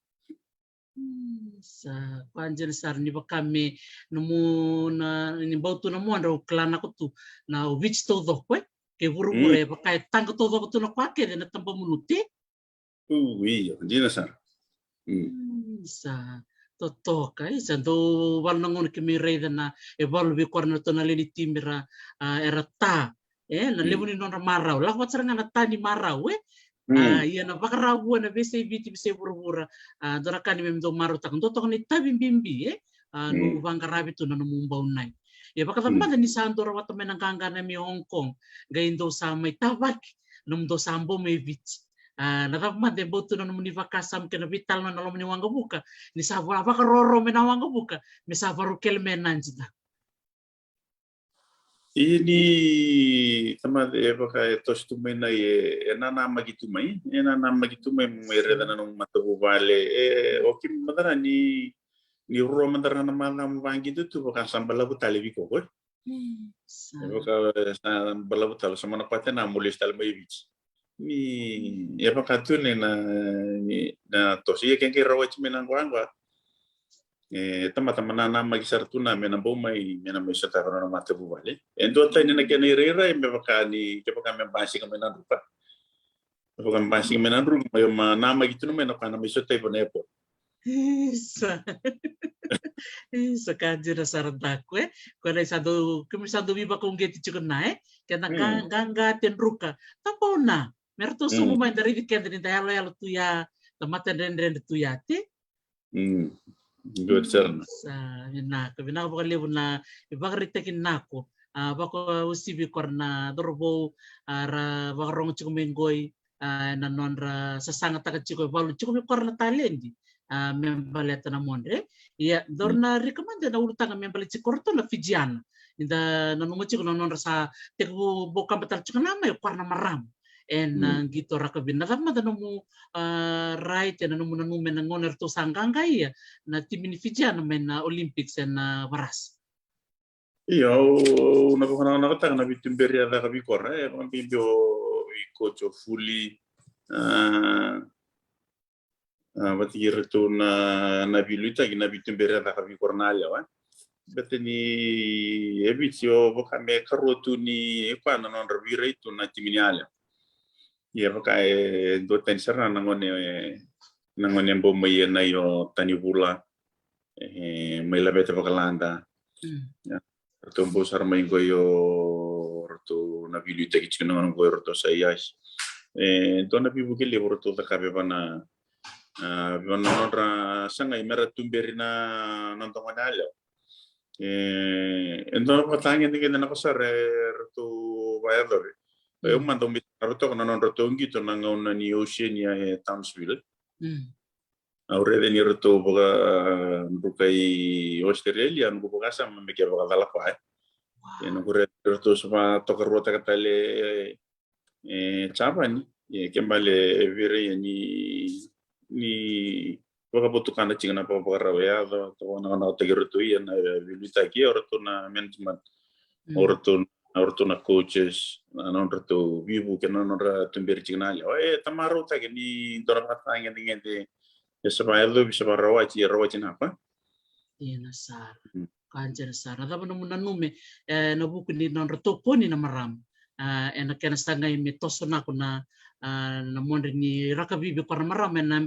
Mm, sa, koya dina sara ni vaka me, nomu, na, ni bau tu na modra, au kila nako tu, na o Viti taucoko, e. Kei vuravura, mm, e vaka e taqa taucoko tu na koya kece na tabamunu, te. U, io, dina sara. Mm. Mm, sa, totoka, e, sa dau valu na gauna keimami raica na, e valu vei kora na ratou na lewe ni timi ra, a, era ta. E, na, mm, levu ni nodra marau. Lako vata sara ga na ta ni marau, e. A, mm, ia na vakarau vua na veiyasai Viti, veiyasai vuravura. A, dua na ka ni me dau marautaka. Dua toka na itavi bibi, e. A, mm, nomu vaqaravi tu na nomu bau nai. Ia vakacava, mm, mada ni sa dau rawata mai na qaqa na mai Hong Kong. Qai dau sa mai tavaki. Nomudou sa bau mai Viti. A, na cava mada e bau tu na nomuni vakasama kei na veitalanoa na loma ni waqavuka, ni sa va-, vakaroro mai na waqavuka, me sa varau kele mai na jida. Ia ni tamata e vaka e toso tu mai na, e, e nanamaki tu mai, e nanamaki tu mai, mai raica na nomu matavuvale, e, o keimami mada ni, ni rua mada ra na macamu vaqito tu vaka sa balavu tale vei koko, e. Mm, sa. E vaka, e, sa balavu tale, sa mana pate na mo lesu tale mai Viti. Ni, mm, e vaka tu ni na, ni na toso. Ia ke qai rawati mai na qwaqwa. E, tamata ma nanamaki sara tu na me na bau mai, me na mai sotava na nona matavuvale. E dua tani na kena irairai, me vaka ni, ke vaka me basika mai na druka. Me vaka me basika mai na druka, me ma namaki tu na mai na ka na mai sotava na airport. Isa. Isa, ka dina sara daku, e. Ko na sa dau, kemi sa dau veivakauqeti tiko na, e. Kena, mm, qa-, qaqa te druka. Tabau na. Me ratou sobu, mm, mai da raici keda ni da yaloyalo tu ya, da matadredredre tu ya, te. Mm. Dua sara na. Sa, vinaka, vinaka vakalevu na ivakaraitaki nako. A, vakauasivi kora na cauravou, a, ra vakarogo tiko mai qoi, a, na nodra sasagataka tiko e valu tiko vei kora na taledi, a, me baleta na modre. Ia, dou, mm, na rika mada na ulutaga me baleti koratou na Fijiana. Ni da nanuma tiko na nodra sa tekivu bau kaba tale tiko na mai, kora na marama. E na, mm, qito rakavi. Na cava mada nomu, a, rai, te na nomu nanuma ena gauna eratou sa qaqa ia na timi ni Fijiana mai na Olympics ena Varasa? Io, au, au na vakanakonakotaka na veituberi a caka vei kora, e, vakabibi o, i coach o Fuli, a, a, vata kei iratou na, na veiliutaki na veituberi a caka vei kora na yalewa, e. Baleta ni e Viti, o vaka me karua tu ni, e, koya na nodra veirai tu na timi ni yalewa. Ia vaka e dua tani sara na gone, na gone bau mai ena, o Tanivula, e, mai Lavete Vakalada. Mm. Ia, ratou bau sara mai qo, o ratou na veiliutaki tiko na gone qo, o ratou sa i yasi. E dua na veivuke levu ratou cakava vei na, a, vei na nodra sagai me ra tuberi na, na noda gone yalewa. E, e dua na vakatagedegede na ka sara e ratou vakayacora. E, mm, au mada au mai sarava toka na nodratou qito na gauna ni Oceania e Townsville. Mm. Au raica ni ratou vakadruka i Australia, noqu vakasama me ke vakacala koya, e. Wow. E noqu raica ni ratou sa vakatokaruataka tale e Japani, e, ke bale e veirai ni, ni vakavotukana tiko na vakavakarau, e yaco, vakanakonakotaki ratou ia na veiliutaki, e, o ratou na management, mm, o ratou o ratou na coaches, na nodratou veivuke, na nodra tuberi tiko na lewa. E tamarautaki ni dua na vakatagedegede e sa vakayacovi, sa vakarawati, e rawati na pa. Io, na sara. Ka dina sara. Na cava nomu nanumi ena vuku ni nodra tokoni na marama ena kena sagai me toso nako na, na modre ni rakavi vei koya na marama ena,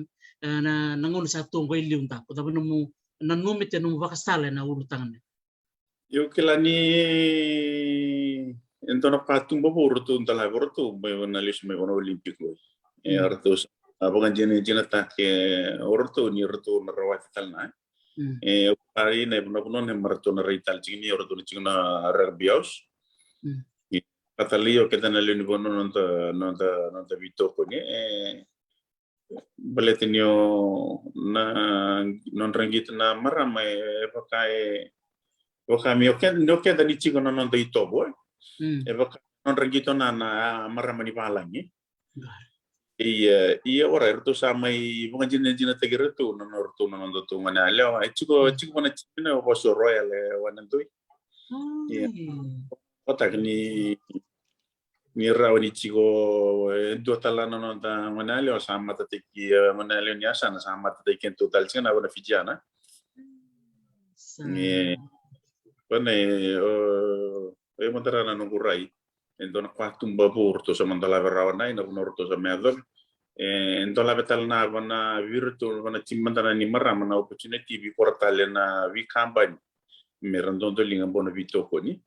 na gauna sa tu oqo e liu? Daku, cava nomu nanumi, te nomu vakasala ena ulutaga nei? Io, kila ni e dua na katuba vou ratou dolavi o ratou mai na lesu mai vua na Olympic. E ratou sa vakadinadinataki o ratou ni ratou na rawati tale na e, au kari na ivunavuna ne maratou na rai tale tiko ni o ratou na tiko na rugby house. Ka tale io keda na lewe ni vanua noda, noda, noda veitokoni e baleta ni o na nodra qito na marama e vaka e vaka me o keda, ni o keda ni tiko na noda itovo e vaka nodra qito na, na marama ni valagi. Ia, ia ora e ratou sa mai vakadinadinataki ratou na nodratou, na nodratou gone yalewa e tiko, e tiko vana timi na Vasu Royal e Wanadoi. Ia, kotaki ni, ni rawa ni tiko e dua tale na noda gone yalewa sa matataki, e gone yalewa ni yasana sa matataki kedatou tale tiko na vana Fijiana. Ni vana e o e matara na noqu rai. E dua na katuba vou ratou sa mada lave rawa na ina vuna ratou sa me yacovi. E dua lave tale na vana vei ratou vana timi mada na ni marama na opportunity vei kora tale na veikabani me ra dodoliga bona veitokoni.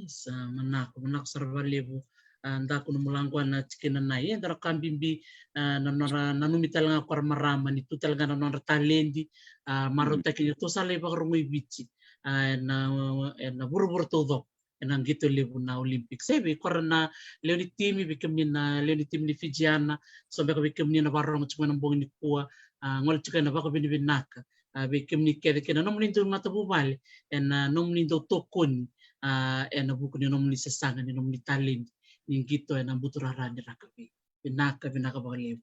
Sa manako, manako sara vakalevu. A, Daku, nomu laqua na tikina nai e dua na ka bibi, a, na nodra nanumi tale ga koya na marama ni tu tale ga na nodra taledi. A, marautaki ni ratou sa lai vakarogoi Viti, a, ena, ena vuravura taucoko ena qito levu na Olympic. Se vei koya na lewe ni timi, vei kemuni na lewe ni timi ni Fijiana, so beka vei kemuni na vakarogo tiko ena bogi nikua, a, gole tiko ena vakavinavinaka, a, vei kemuni kece kei na nomuni dau matavuvale ena nomuni dau tokoni, a, ena vuku ni nomuni sasaga ni nomuni taledi ni qito ena buturara ni rakavi. Vinaka, vinaka vakalevu.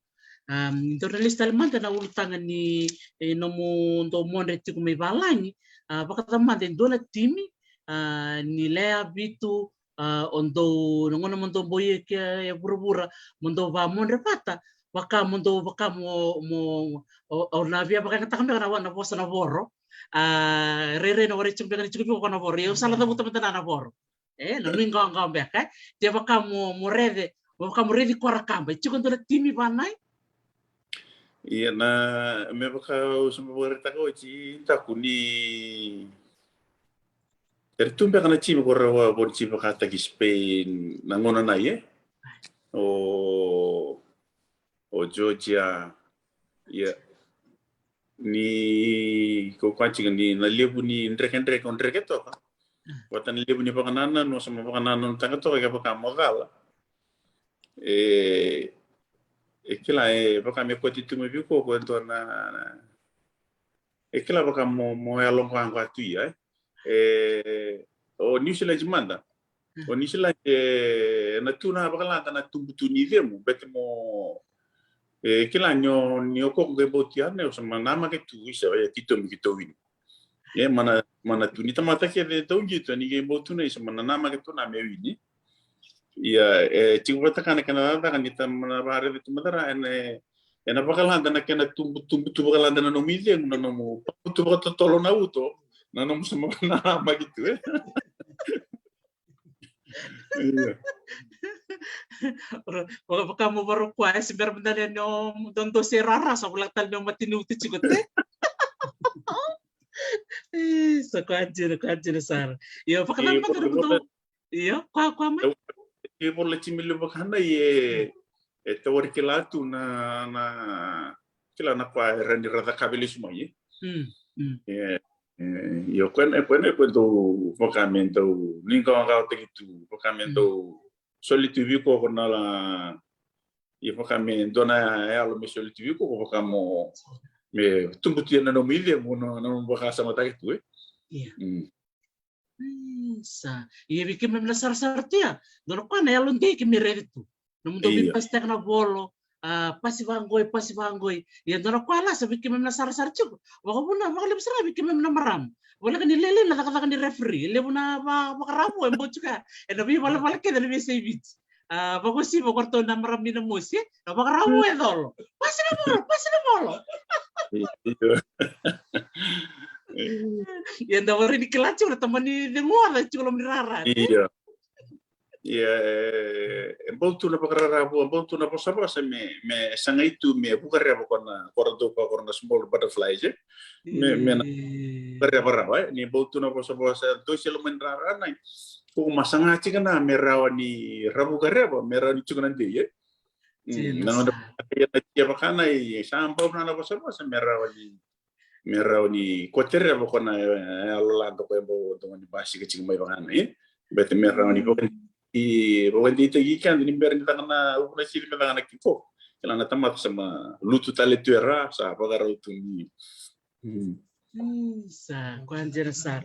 A, dou na lesu tale mada na ulutaga ni, e, nomu dau modre tiko mai valagi. A, vakacava mada e dua na timi, a, ni lewe vitu, a, o dou, na gauna mo dou bau ia ke e vuravura mo dou vakamodre vata, vaka mo dou, vaka mo, mo, o, o na via vakayagataka beka na, na vosa na voro. A, rairai na warai tiko beka ni tiko viko na voro. Ia au sa la cavuta mada na, na voro. E, na nuiqawaqawa beka, e. Te vaka mo, mo rece, mo vaka mo reci korakaba. E tiko dua na timi vanai? Ia na, me vaka au sa vakaraitaka oti, Daku, ni era tu beka na timi ko ra vakatakitaki Spain na gauna nai, e? O, o Georgia, ia. Ni ko kua tiko ni na levu ni drekadreka o dreke toka. Vata na levu ni vakanananu, o sa ma vakanananutaka toka ke vaka mo cala. E, e kila e vaka me koti tu mai vei ko, ko e dua na, na, e kila vaka mo, mo yaloqwaqwa tu ia, e. E, o New Zealand mada. O New Zealand e na tu na vakalada na tubu tu ni cegu, bete mo, e, kila ni o, ni o koko qai bau tu ya, ne, o sa ma namaki tu, isa, e, keitou me keitou wini. E, mana, mana tu ni tamata kece tau qito, ni qai bau tu na isa, mana namaki tu na me wini. Ia, e, tiko vata ka na kena cakacaka ni ta mana vakaraica tu mada ra, e na, e na vakalada na kena tubu, tubu tu vakalada na nomu icegu, na nomu, tu vakatotolo na uto, na nomu sa ma namaki tu, e. Ia. Vaka, vaka mo varo kua, e se bera mada ni o dodo se rara, sa vula tale ni o matini utu tiko te. E, sa kua dina, kua dina sara. Ia, vaka na mada na kudo. Io, kua, kua mai. E, e vola timi levu vaka na e, e tawari kila tu na, na, kila na kua e rawa ni ra cakava lesu mai, e. Mm, mm. E, e, io, koya na, koya na, koya dau vaka me dau nuiqawaqawataki tu, vaka me dau soli tu vei koko na la, io, vaka me dua na yalo me soli tu vei koko, vaka mo, me tubu tu ia na nomu icegu, na, na nomu vakasamataki tu, e. Ia. Mm. Isa. Ia vei keimami na sarasara tu ya, dua na koya na yalo dei keimami raica tu. Nomudou veipasitaka na volo, A, pasi vaqo, e pasi vaqo. Ia dua na koya la sa vei keimami na sarasara tiko. Vakavuna, vakalevu sara ga vei keimami na marama. Voleka ni lailai na cakacaka ni referee. Levu na va-, vakarau e bau tiko ya. Ena veivalavala kece na veiyasai Viti. A, vakauasivi vei ratou na marama ni Namosi. Na vakarau e colo. Pasi na volo, pasi na volo. Io. Ia da warai ni kila tiko na tamani ceguoca tiko loma ni rara. Io. Ia, e, e bau tu na vakararavu, e bau tu na vosavosa me, me sagai tu me vukareva ko na, ko ratou ka ko na small butterflies, e. Me, me na vukareva rawa, e. Ni bau tu na vosavosa, dou se loma ni rara na, ko ma saga tiko na me rawa ni ra vukareva, me rawa ni tiko na dei, e. Mm, na nona ia na tia vakana, e, sa bau na na vosavosa me rawa ni me rawa ni kotereva ko na, e, yalo lada ko e bau dau ni basika tiko mai vakana, e. Bete me rawa ni vaka-, i vakadeitaki keda ni bera ni caka na uvu na sili me caka na kiko. Kila na tamata sa ma lutu tale tu era sa vakarau tu ni. Mm. Mm, sa koya dina sara.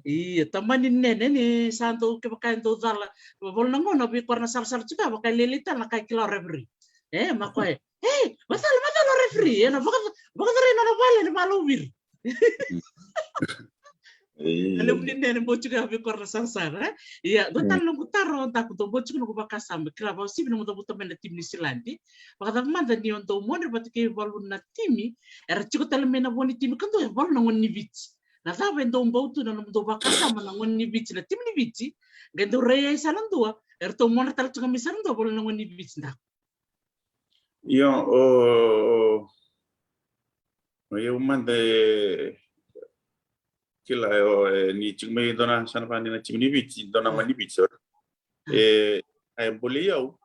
Ia, tamani nene ni sa dau kevaka e dau cala. Volo na gauna vei koya na sarasara tiko, vaka e lailai tale na ka e kila o referee. E, ma koya e, "Ei, macala, macala o referee, ena vaka-, vakacarai na nona vale ni valouviri." Io. A levu ni nene bau tiko ya vei koya na sarasara, e? Ia, dua tale noqu taro, Daku, dou bau tiko noqu vakasama, kila, vakauasivi nomu cavuta mai na timi ni Niusiladi. Vakacava mada ni o dou modre vata kei valu na timi era tiko tale mai na vo ni timi kadua, e valu na gone ni Viti. Na cava e dou bau tu na nomudou vakasama na gone ni Viti, na timi ni Viti, qai dou rai ai sa na dua, eratou modre tale tiko mai sa na dua, valu na gone ni Viti, Daku. Io, o, o, o yau mada e kila, o, e, ni tiko mai dua na sa na vani na timi ni Viti, dua na gone ni Viti, o. E, a e bolei au,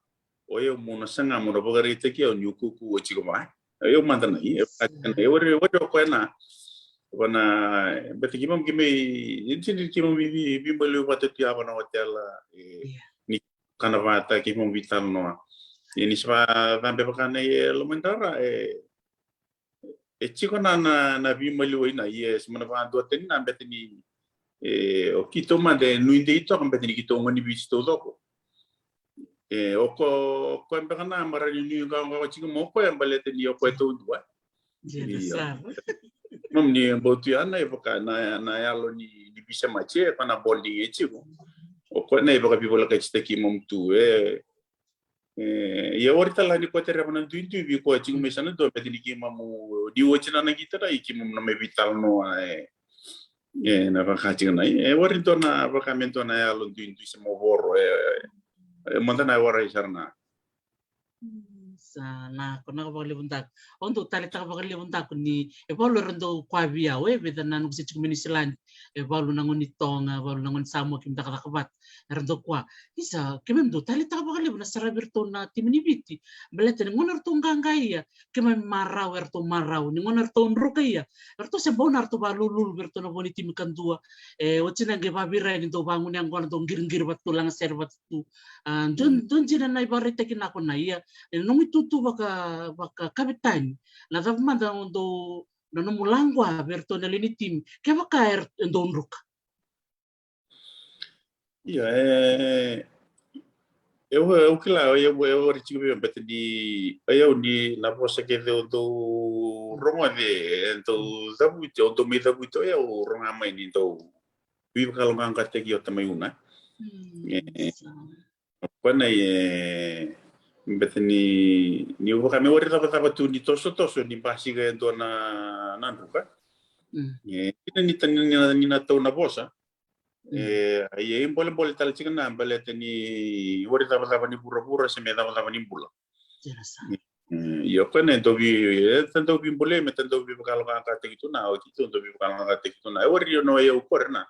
o yau mo na saga mo na vakaraitaki au niu kuku o tiko mai. O yau mada na, e, e, e, wari, wari o koya na, vana, bete keimami keimami, e, tini keimami vi, vi, vi, baleu vata tu ya vana otela, e, ni kana vata keimami vitalanoa. Ia ni sa vakacabe vaka na ia e loma ni rara, e, e tiko na, na, na veimaliwai na, ia e se mana vakaduatani na bete ni, e, o keitou mada e nuidei toka bete ni keitou gone ni Viti taucoko. E, o ko, o koya beka na mara ni nui qawaqawa tiko mo koya baleta ni o koya taudua. Io. Keimami ni bau tu ya na e vaka na, na yalo ni, ni visa maji, e vaka na bonding e tiko. O koya na e vakaveivolekatitaki keimami tu, e. E, ia wari tale ni kotereva na duidui vei koya tiko mai sa na dua, bete ni keimami, ni oti na na qita na i keimami na mai vitalanoa, e. E, na vaka tiko na, e, wari dua na, vaka me dua na yalo duidui se mo voro, e, e, mada na e warai sara na. Mm, sa na, ko na vakalevu Daku. Au dau taleitaka vakalevu Daku ni e valu era dau koya vei au, e, vei na noqu se tiko mai Niusiladi. E valu na gone ni Toga, valu na gone ni Samoa keimami cakacaka vata. Era dau koya. Isa, keimami dau taleitaka vakalevu na saravi iratou na timi ni Viti. Baleta ni gauna eratou qaqa ia, keimami marau, eratou marau. Ni gauna eratou druka ia, eratou se bau na eratou vakalululu vei iratou na vo ni timi kadua. E, oti na qai vavirai ni dau vagune yaqona, dau qiriqiri vata tu, lagasere vata tu. A, dua, dua dina na ivakaraitaki na ko na ia. E, nomu itutu vaka, vakakavetani. Na cava mada o dau, na nomu laqua vei iratou na lewe ni timi. Kevaka e, e dau druka. Ia, e, e, au, au kila, e, au, au wari tiko vei au, bete ni, e, au ni na vosa kece au dau rogoca, e dau cavuti, au dau mai cavuti, e, au rogoca mai ni dau veivakayaloqaqataki o tamai Una. Mm, e, sa. Koya na, e, bete ni, ni vaka me wari cavacava tu ni tosotoso, ni basika e dua na, na druka. Mm. E, ni na, ni na, ni na tau na vosa. Mm. E, ia, e bolebole tale tiko na baleta ni wari cavacava ni vuravura se me cavacava ni bula. Dina sa. Mm, ia, koya na e dau vei, e, ta dau veibolei, me ta dau veivakayaloqaqataki tu na, o keitou dau veivakayaloqaqataki tu na. E wari o na, e, au kore na.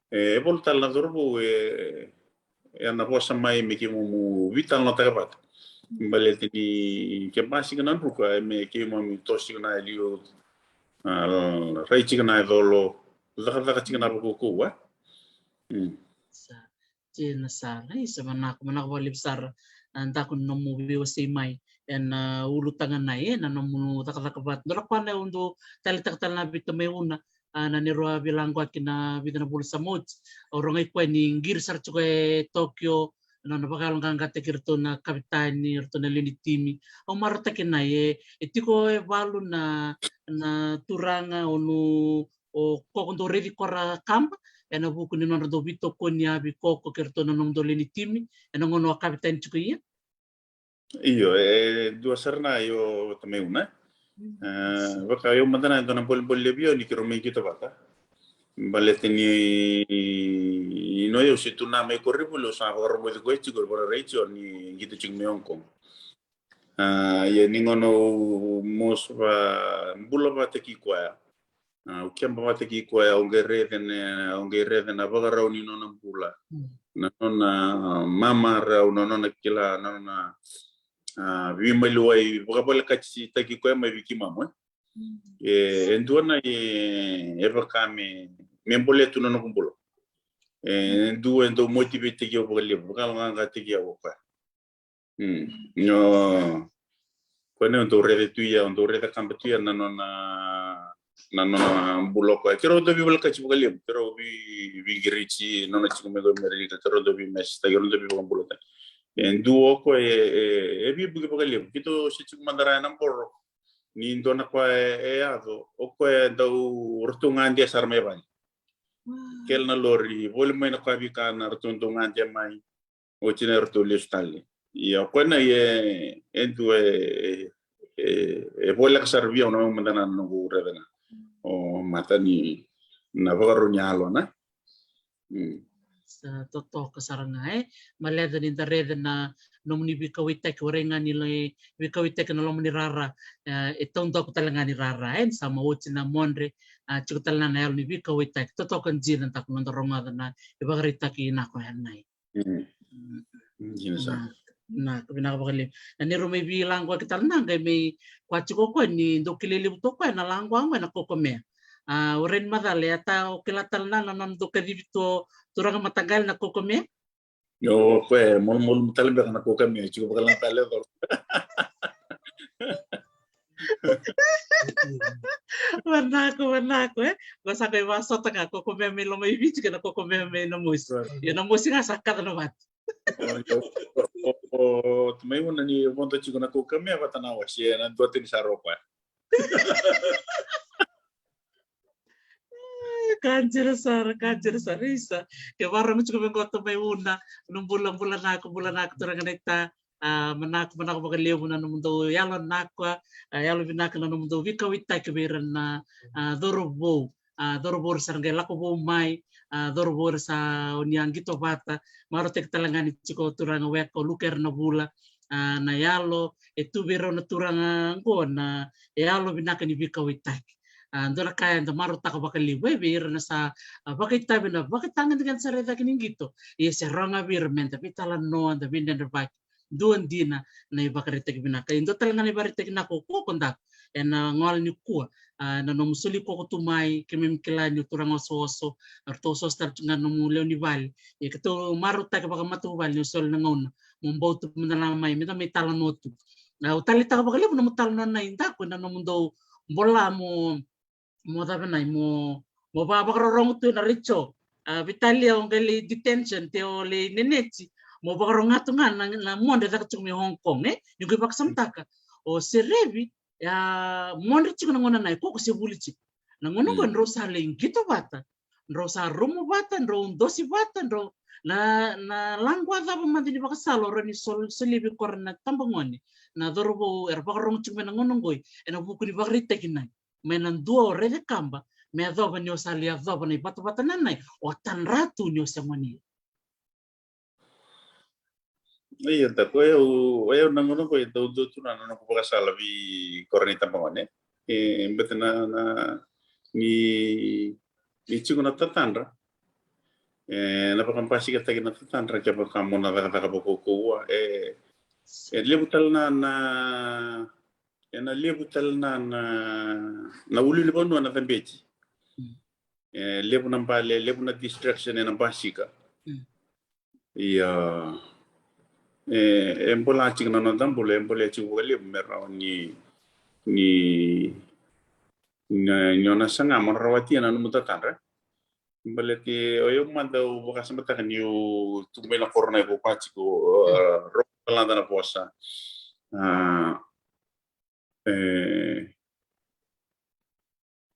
E, e valu tale na cauravou, e, e na vosa mai me keimami vitalanoataka vata. Baleta ni ke basika na druka, e me keimami toso tiko na e liu, a, rai tiko na e colo, cakacaka tiko na vakaukauwa. Mm. Sa, dina sara, isa, manako, manako vakalevu sara, a, Daku na nomu veiwasei mai, e na, a, ulutaga na, e, na nomu cakacaka vata. Dua na koya na au dau taleitaka tale na vei tamai Una, a, na neirau a veilaqaki na vica na vula sa oti. Au rogoci koya ni qiri sara tiko e Tokyo, na nona vakayaloqaqataki iratou na kavetani, iratou na lewe ni timi. Au marautaka na e, e tiko e valu na, na turaga o nu, o koko dou raici kora kaba, ena vuku ni nodra dou veitokoni a veikoko kei iratou na nomudou lewe ni timi, ena gauna o kavetani tiko ia. Io, e dua sara na io tamai una. E, vaka io mada na e dua na bolebole levu io ni keirau mai qito vata. Baleta ni, ni no io se tu na mai koronivuli au sa vakarogoci koya tiko, vararai tiko ni qito tiko mai Hong Kong. A, ia ni gauna au mosi va bula vata kei koya. A, au keba vata kei koya, au qai raica na, au qai raica na vakarau ni nona bula. Na nona mamarau, na nona kila, na nona, a, veimaliwai, vakavalekatitaki koya mai vei keimamu, e. E, e dua na e, e vaka me, me bolea tu na noqu bula. E, e dua e dau motivate-taki au vakalevu, vakayaloqaqataki au o koya. Io. Koya na dau raica tu ia, dau raica kaba tu ia na nona, na nona bula o koya. Keirau dau veivalekati vakalevu, keirau vei, veiqiriti, nona tiko mai ko Amerika, keirau dau veimesitaki, keirau dau veivakabulataki. E dua o koya e, e, e veivuke vakalevu. Keitou se tiko mada ra ena boro. Ni dua na koya e, e yaco, o koya e dau ratou gade sara mai vale. Kele na lori, voli mai na koya veika na ratou dau gade mai. Oti na eratou lesu tale. Ia o koya na e, e dua e, e, e voleka sara vei au na mada na noqu raica na. O mata ni na vakarau ni yalo na. Sa totoka sara ga e. Maleca ni da raica na nomuni veikauwaitaki, warai ga ni lai veikauwaitaki na loma ni rara, e, e taudaku tale ga ni rara e, ni sa ma oti na modre, a, tiko tale na, na yalo ni veikauwaitaki. Totoka dina daku noda rogoca na ivakaraitaki na koya na e. Vinaka, vinaka vakalevu. Na ni rau mai veilaqwaki tale na qai mai koya tiko koya ni dau kilai levu toka koya na laqwa oqo ena kokomea. A, o Reni Macala, e a ta o kila tale na, na nona dau kacivi tu o turaga mataqali na kokomea? Io, o koya e malumalumu tale beka na kokomea, tiko vakalaga tale e colo. Manako, manako e. Ko sa kai vasota ka kokomea mai Lomaiviti kei na kokomea mai Namosi. Io, Namosi ga sa kaca na vatu. O, o, o, o tamai una ni vodo tiko na kokomea vata na wasi, e na dua tini sa ro koya. Ka dina sara, ka dina sara, isa. Ke varamu tiko me qo tamai una, na bula, bula nako, bula nako turaga na ita. A, manako, manako vakalevu na nomudou yalo nako, a, yalo vinaka na nomudou veikauwaitaki vei ira na, a, cauravou. A, cauravou era sa qai lako vou mai, a, cauravou era sa oni a qito vata, marautaki tale ga ni tiko turaga weka o Lukera na vula, a, na yalo e tu vei rau na turaga oqo na yalo vinaka ni veikauwaitaki. A, dua na ka eda marautaka vakalevu e vei ira na sa, a, vakaitavi na vakatagedegede sara e cake ni qito. Ia se rawa ga vei ira meda veitalanoa, da veidredrevaki. Dua dina na ivakaraitaki vinaka. E dua tale ga na ivakaraitaki vinaka o koko daku ena gauna nikua, a, na nomu soli koko tu mai, keimami kila ni o turaga osooso, eratou osooso tale tu ga na nomu lewe ni vale. Ia keitou marautaka vakamatavuvale ni o soli na gauna mo bau tu mada na mai, meda mai talanoa tu. A, au taleitaka vakalevu nomu talanoa na i daku ena nomudou bola mo mo cava na i mo, mo va vakarorogo tu ena retio. A, veitalia o qai lai detention, te o lai neneti, mo vakarogo tu ga na, na modre caka tiko mai Hong Kong e. Ni qai vakasamataka o Serevi, a, modre tiko na gauna na i koko se vuli tiko. Na gauna oqo drau sa lai qito vata, drau sa rumu vata, drau dosi vata, drau na, na laqwa cava mada ni vakasala o rau ni sol, solia vei kora na tabagone na cauravou era vakarogo tiko mai na gauna oqo ena vuku ni vakaraitaki na i mai na dua o raica kaba me yacova ni o sa lai yacova na ivatavata na nai o tadra tu ni o sega ni. Ia daku o yau, o yau na gauna qo e dau dua tu na noqu vakasala vei kora ni tabagone. E beta na, na ni, ni tiko na tatadra. E na vakabasikataki na tatadra kevaka mo na cakacaka vakaukauwa. E, e levu tale na, na ena levu tale na, na, na ulunivanua na cabeti. E levu na bale, levu na distraction ena basika. Ia e, e bola tiko na noda bula, e bola tiko vakalevu me rawa ni, ni, ni, ni o na saga mo na rawatia na nomu tatadra. Baleti o yau mada au vakasamataka niu tu mai na koro na iko kua tiko, roko lada na vosa. E,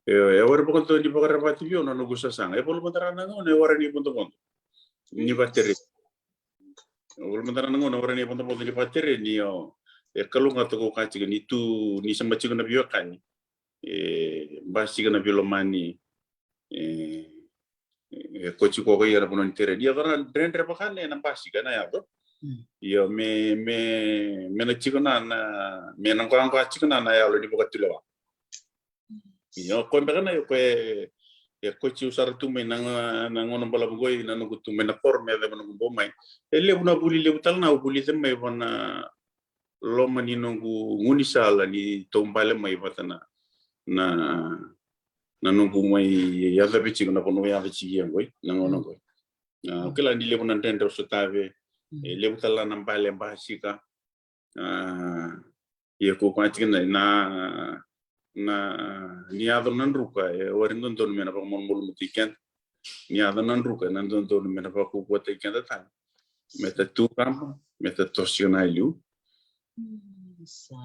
e wara vakadua ni vakarevati vei au na noqu sasaga. E volo mada ra na gauna e wara ni vodovodo ni vatere. E volo mada ra na gauna e wara ni vodovodo ni vatere ni o e kalougata ko ka tiko ni tu ni sama tiko na veiwekani. E basika na veilomani. E, e koti koko ia na vanua ni tereni. Ia dua na dredre vaka na basika na yaco. Ia me, me, me na tiko na, na, me na qoaqoa tiko na, na yalo ni vakatulewa. Ia ko beka na, ia ko e, e koti u sara tu mai na, na gauna balavu qoi, na noqu tu mai na koro, me yacova noqu bau mai. E levu na vuli levu tale na au vulica mai vana loma ni noqu gaunisala ni taubale mai vata na, na, na noqu mai yaca vei tiko na vanua yaca tiko ia qoi, na gauna qoi. Au kila ni levu na dredre au sotava, e levu tale na bale basika. Ia ko kua tiko na, na, na, ni yaco na druka, e wari dodonu me na vakamalumalumutaki keda. Ni yaco na druka, na dodonu me na vakaukauataki keda tale. Me ta tu kaba, me ta toso na liu. Sa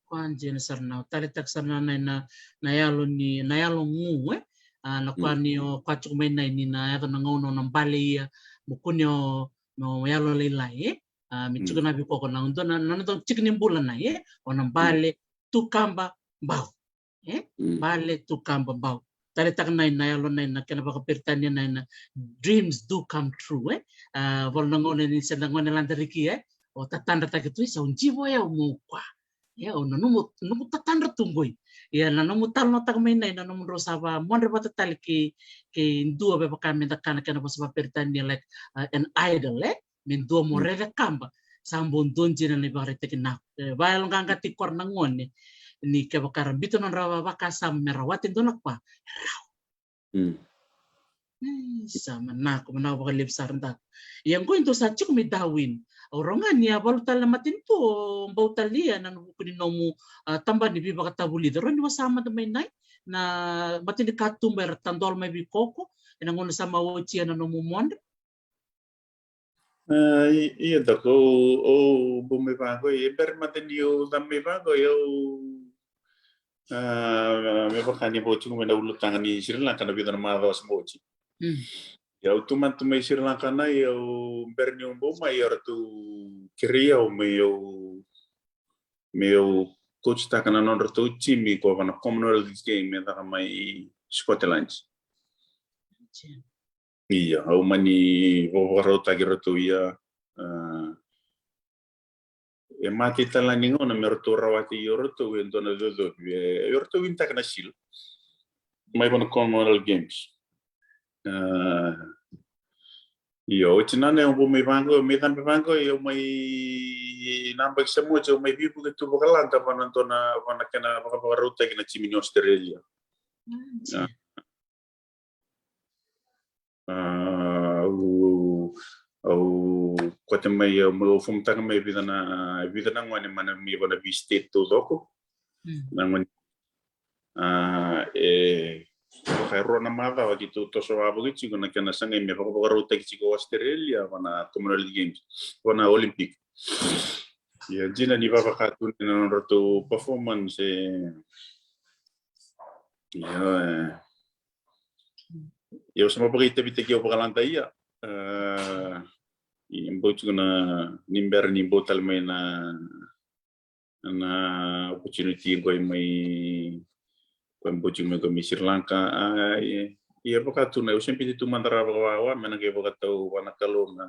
kua dina sara na, taleitaka sara na, na, na yalo ni, na yalo gu, e? A, na kua ni o kua tiko mai na i ni na yaco na gauna o na bale ia, mo kune o, mo yalo lailai, e? A, me tiko na veikoko na dua na, na, na dua tiko ni bula na, e? O na bale, tu kaba, bau. E? Bale, tu kaba, bau. Taleitaka na i na yalo na i na kena vakaperitania na i na dreams do come true, e? A, volo na gauna ni se na gauna lada riki, e? O tatadrataki tu, e sa o jivo e au mo kua. E, o na nomu, nomu tatadra tu qoi. Ia na nomu talanoataka mai na i na nomu drau sa va modre vata tale kei, kei dua vevaka me da kana kena vosa vakaperitania like, a, an idol, e? Me dua mo rece kaba, sa bau dua dina na ivakaraitaki na. E, vayaloqaqati kora na gone, ni kevaka ra bita nodra vakasama me ra wati dua na kua, e rau. Sa manako, manako vakalevu sara daku. Ia qoi dua sa tiko mai Darwin. Au rau ga ni a valu tale na matanitu, o bau tale ia na vuku ni nomu, a, tabana ni veivakatavulici. Rau ni vasa mada mai nai, na matanikatuba era tadola mai veikoko, ena gauna sa mai oti ia na nomu modre. A, i, ia daku, au, au bau mai vaqo, e bera mada ni au cabe mai vaqo, au, a, me vaka ni bau tiko mai na ulutaga ni Sri Lanka na vica na macawa sa bau oti. Ia au tu mada tu mai Sri Lanka na, ia au bera ni au bau mai, ia ratou kerei au me au, me au coachtaka na nodratou timi ko va na Commonwealth Game e caka mai Scotland. Ia, au mani vakavakarautaki ratou ia, a, e mate tale ni gauna me ratou rawati o ratou e dua na cocovi, e, e ratou winitaka na seal. Mai vana Commonwealth Games. A, io, oti na na, au bau mai vaqo, au mai cabe vaqo, au mai na yabaki sa oti, au mai veivuke tu vakalada vana dua na, vana kena vakavakarautaki na timi ni Australia. A, A, au, au kote mai, au, au fomataka mai vica na, vica na gone mai na, mai vana vei state taucoko. Na gone, a, e, vaka e rua na macawa keitou toso wavoki tiko na kena sagai me vakavakarautaki tiko o Australia vana Commonwealth Games, vana Olympic. Ia, dina ni vavaka tu na nodratou performance, e, ia, e, Ia, au sa mai vakaitavitaki au vakalada ia. A, e bau tiko na, ni bera ni bau tale mai na, na opportunity qo mai, qo bau tiko mai qo mai Sri Lanka. A, ia, ia vaka tu na, au se biuta tu mada ra vakawawa, me na qai vakatau vua na Kalou na,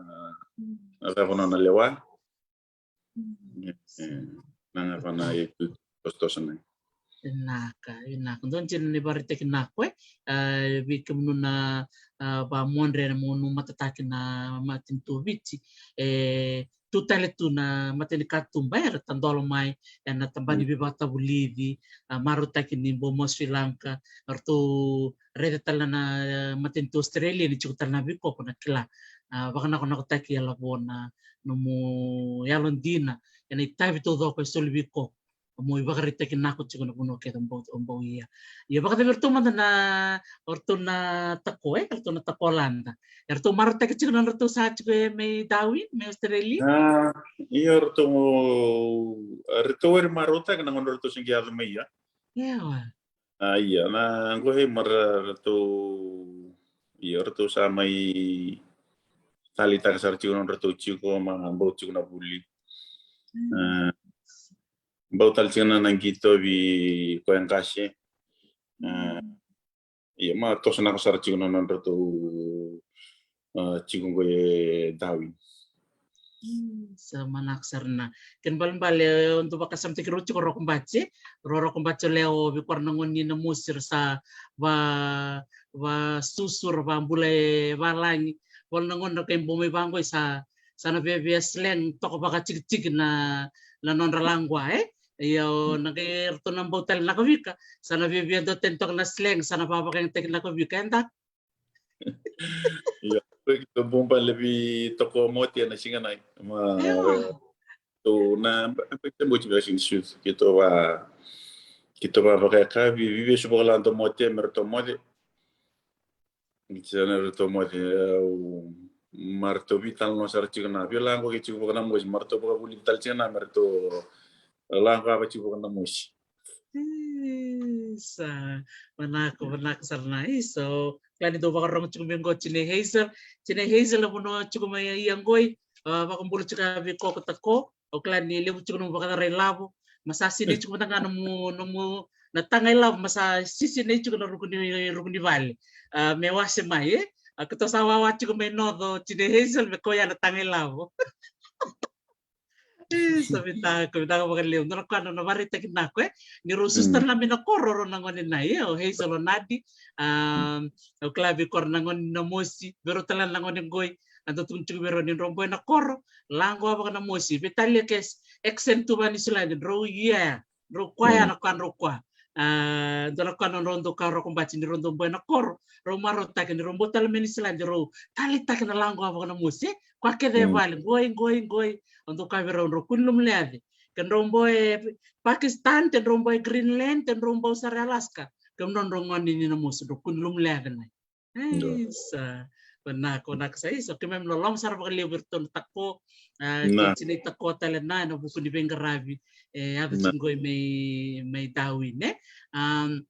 na cava nona lewa. E, e, na ga vana e tu tosotoso na. Vinaka, vinaka. Dua dina na ivakaraitaki na ko, e, a, vei kemunu na, a, vakamodre mo nu matataki na matanitu o Viti. E tu tale tu na matanikatuba era tadola mai ena tabana ni veivakatavulici, a, marautaki ni bau mai Sri Lanka, ratou raica tale na, e, matanitu Australia ni tiko tale na veikoko na kila. A, vakanakonakotaki yalovu na nomu yalodina ena itavi taucoko e soli veikoko. mo ivakaraitaki nako tiko na vanua kece o bau, o bau ia. Ia vakacava eratou mada na, o ratou na tako, e, eratou na tako lada. Eratou marautaki tiko na nodratou sa tiko e mai Darwin, mai Australia? A, ia ratou, ratou era marautaki na gauna ratou se qai yaco mai ia. Ia. A, ia, na qo e mara ratou, ia ratou sa mai taleitaka sara tiko na nodratou tiko, ma bau tiko na vuli. Mm. A, bau tale tiko na, na qito vei koya qase. A, ia, ma toso naka sara tiko na nodratou, a, tiko qo e Darwin. Mm, sa manaka sara na. Kena ibalebale, e, au dau vakasamataki rau tiko Rokobati, e. Rau Rokobati o Lewa, vei koya na gone ni Namosi, ra sa va, vasusu, ra vabula e valagi. Vale na gone ra kai bau mai vaqo, e sa, sa na viavia slang toka vakatikitiki na, na nodra laqua, e. Ia o na qai ratou na bau tale na kavika, sa na viavia dua tani toka na slang, sa na vavakayagataki na kavika, eda. Ia, ko keitou bau bale vei toko mote na siga nai. Ma, io, tou na, ba, ba, ba, ba, ba, keitou va, keitou va vakayakavi, veivesu vakalado mote, me ratou mote. Ni tiko na ratou moce, au, ma ratou veitalanoa sara tiko na, via laqo ke tiko vaka na mosi, ma ratou vakavuli tale tiko na, ma ratou laqo ava tiko vaka na mosi. Isa, manako, manako sara na, isa, o kila ni dau vakarorogo tiko mai qo Tinei Hazel, Tinei Hazel na vanua tiko mai ia qoi, a, vakabula tiko a veikoko tako, o kila ni levu tiko nomu vakacala ilavo, ma sa sinai tiko mada ga nomu, nomu, na taga ilavo, ma sa sisinai tiko na ruku ni, ruku ni vale. A, me wase mai, e? A, keitou sa wawa tiko mai Noco, Tinei Hazel, me koya na taga ilavo. E, sa vinaka, vinaka vakalevu. Dua na koya na, na vakaraitaki nako, e? Ni rau susu tale na mai na koro, rau na gone na, e? O Hazel, o Nadi, a, o kila vei koya na gone na mosi, vei rau tale na gone qoi, a dau tukuni tiko vei rau ni drau boya na koro, laqo vaka na mosi, veitalia ke accent tu vaka Niusiladi, drau ia, drau koya na koya, drau koya. A, dua na koya na drau dau ka Rokobati ni drau dau boya na koro, drau marautaki ni drau bau tale mai Niusiladi, drau taleitaki na laqo vaka na mosi, e? Koya kece e vale, qoi, qoi, qoi, o dau ka vei rau, drau kua ni lomu leace. Ke drau boya e Pakistan, te drau boya e Greenland, te drau bau sara e Alaska. Ke drau drau gone ni Namosi, drau kua ni lomu leace na. Isa, vinaka, vinaka sa isa. Keimami loloma sara vakalevu vei iratou na tako, a, kei Tinei tako tale na, ena vuku ni veiqaravi e yaco tiko qoi mai, mai Darwin, e. Am,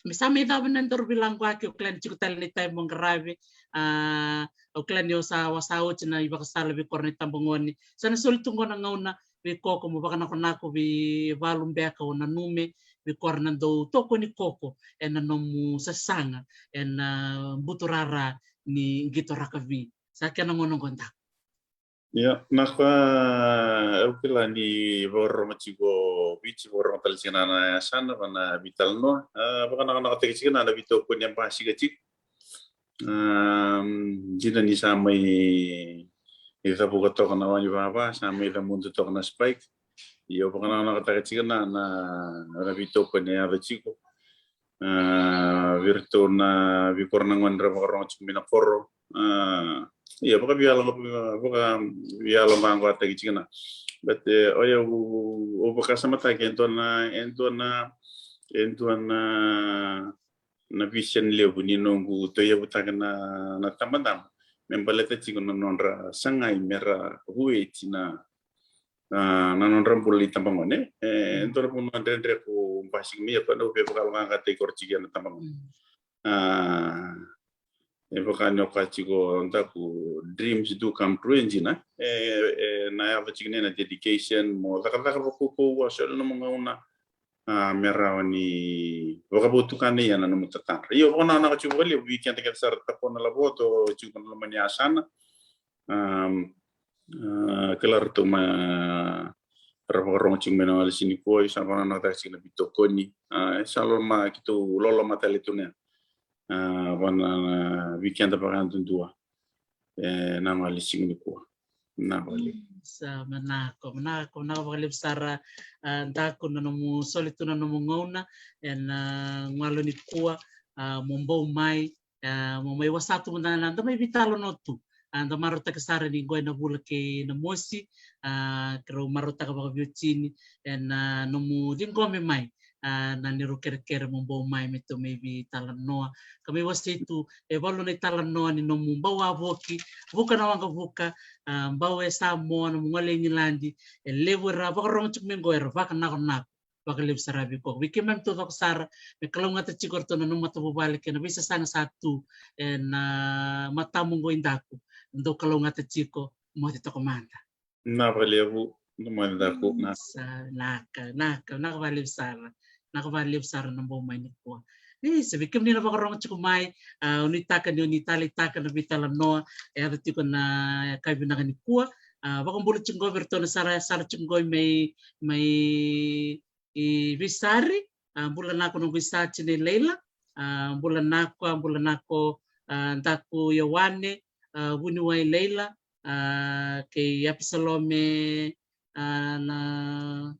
me sa mai cava na daru veilaqaki, au kila ni tiko tale na itai mo qaravi, a, au kila ni o sa, o sa oti na ivakasala vei koya na itabagone. Sa na soli tu qo na gauna, veikoko mo vakanakonako vei valu beka o nanuma, vei koya na dau tokoni koko ena nomu sasaga ena buturara ni qito rakavi. Sa kena gauna qo, Daku. Ia, na ka au kila ni vakarorogo tiko Viti, vakarorogo tale tiko na, na yasana, va na veitalanoa, a, vakanakonakotaki tiko na, na veitokoni e basika tiko. Am, dina ni sa mai cavuka toka na wa ni vava, sa mai camudu toka na spike. Ia, au vakanakonakotaka tiko na, na, na veitokoni e yaco tiko. A, vei iratou na veikoro na gone ra vakarorogo tiko mai na koro. A, ia, vakaveialo, vakaveialo vaqoataki tiko na. But, e, o yau, au vakasamataki e dua na, e dua na, e dua na na vision levu ni noqu tauyavutaka na, na tabadaba me baleta tiko na nodra sagai me ra vueti na, na, na nodra bula itabagone. E, e dua na vanua dredre ko basika mai, ia ko na via vakayaloqaqataki koya tiko na tabagone. A, e vaka ni o kaya tiko, Daku, dreams do come true, e dina. E, e na yaco tiko na dedication, mo cakacaka vakaukauwa, soli nomu gauna, a, me rawa ni vakavotukana ia na nomu tatadra. Ia, au vakanakonaka tiko vakalevu vei keda kece sara, tako na lavoto tiko na loma ni yasana. Am, a, kila ratou ma ra vakarorogo tiko mai na gone siga nikua, ia sa vakananataka tiko na veitokoni. A, e sa loloma, keitou loloma tale tu na, a, vana, vei keda vakayadudua. E, na gone siga nikua. Na vale. Mm, sa manako, manako, manako vakalevu sara, a, Daku, na nomu soli tu na nomu gauna ena, a, gauna nikua, a, mo bau mai, a, mo mai wasa tu mada na, da mai veitalanoa tu. A, da marautaka sara ni qo e na vula kei na mosi, a, keirau marautaka vakaveiwatini e na nomu ciqomi mai, a, na neirau kerekere mo bau mai me tou mai veitalanoa ka mai wasei tu e valu na italanoa ni nomu bau wavoki, vuka na waqavuka, a, bau e Samoa, nomu gole i Igiladi. E levu era vakarorogo tiko mai qo era vakanakonako vakalevu sara vei koya. Vei keimami taucoko sara, me kalougata tiko eratou na nomu matavuvale kei na veisasaga sa tu e na matamu qo i daku. Dou kalougata tiko, moce toka mada. Na vakalevu, na moce daku, na. Sa, naka, naka, naka vakalevu sara. Naka vakalevu sara na bau mai nikua. Isa, vei kemuni na vakarorogo tiko mai, a, o ni taka ni o ni taleitaka na veitalanoa e yaco tiko na yakavi vinaka nikua. A, vakabula tiko qo vei iratou na sara, sara tiko qo mai, mai i Veisari, a, bula nako noqu isa Tinai Leila, a, bula nako, a, bula nako, a, daku Ioane, a, vuniwai Leila, a, kei Apisalome, a, na,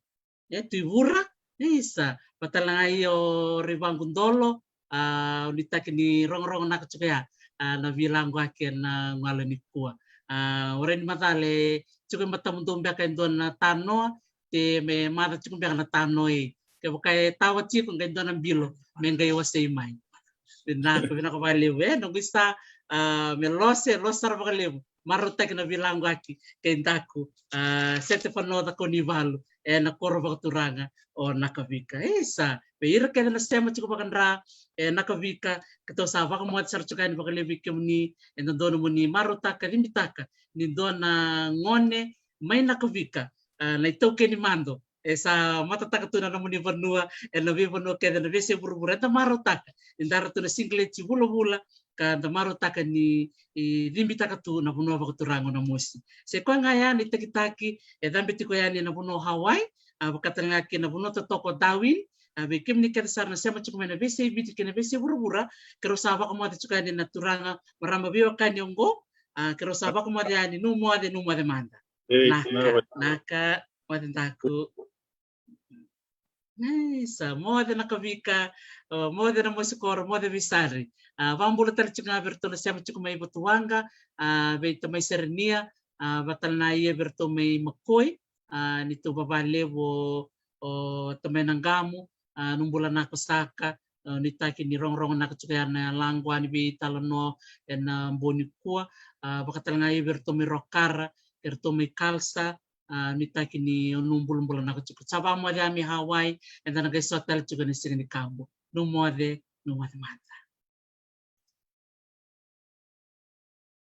e, Tuivura, isa, vata tale ga i o Raivagu Dolo, a, o ni taki ni rogorogo naka tiko ya, a, na veilaqwaki e na gauna nikua. A, o rai ni macala e tiko e matamudou beka e dua na tanoa, te me maca tiko beka na tanoa e. Kevaka e tawa tiko qai dua na bilo me qai wasei mai. Vinaka, vinaka vakalevu e noqu isa, a, me lose, lose sara vakalevu. Marautaki na veilaqwaki kei daku, a, Setefano Cakaunivalu e na koro vakaturaga o Nakavika. Isa, vei ira kece na sema tiko vakadra e Nakavika, keitou sa vakamoce sara tiko yani vakalevu vei kemuni, e dodonu mo ni marautaka, cibitaka ni dua na gone mai Nakavika, a, na itaukei ni mado e sa matataka tu na nomuni vanua e na veivanua kece na veiyasai vuravura. Eda marautaka ni dara tu na sigileti vulavula ka da marautaka ni, i, cibitaka tu na vanua vakaturaga o Namosi. Se koya ga ya na itakitaki e cabe tiko yani e na vanua o Hawaii, a, vaka tale ga kei na vanua totoka o Darwin. A, vei kemuni kece sara na sema tiko mai na veiyasai Viti kei na veiyasai vuravura, keirau sa vakamoce tiko yani na turaga marama veiwekani oqo. A, keirau sa vakamoce yani, nu moce, nu moce mada. Ei, naka, naka, moce daku. Isa, moce Nakavika, o, moce Namosi koro, moce Veisari. A, vakabula tale tiko ga vei iratou na sema tiko mai Vatuwaqa, a, vei tamai Serenia, a, vata tale ga i vei iratou mai Makoi, a, ni tou vavalevu o, o tamai Naqamu, a, nu bula nako saka, a, ni taki ni rogorogo naka tiko ya na laqwa ni veitalanoa e na bogi nikua, a, vaka tale ga i vei iratou mai Rokara, iratou mai Kalsa, a, ni taki ni o nu bulabula naka tiko. Sa vakamoce mai Hawaii, eda na qai sota tale tiko e na siga ni kabo. Nu moce, nu moce mada.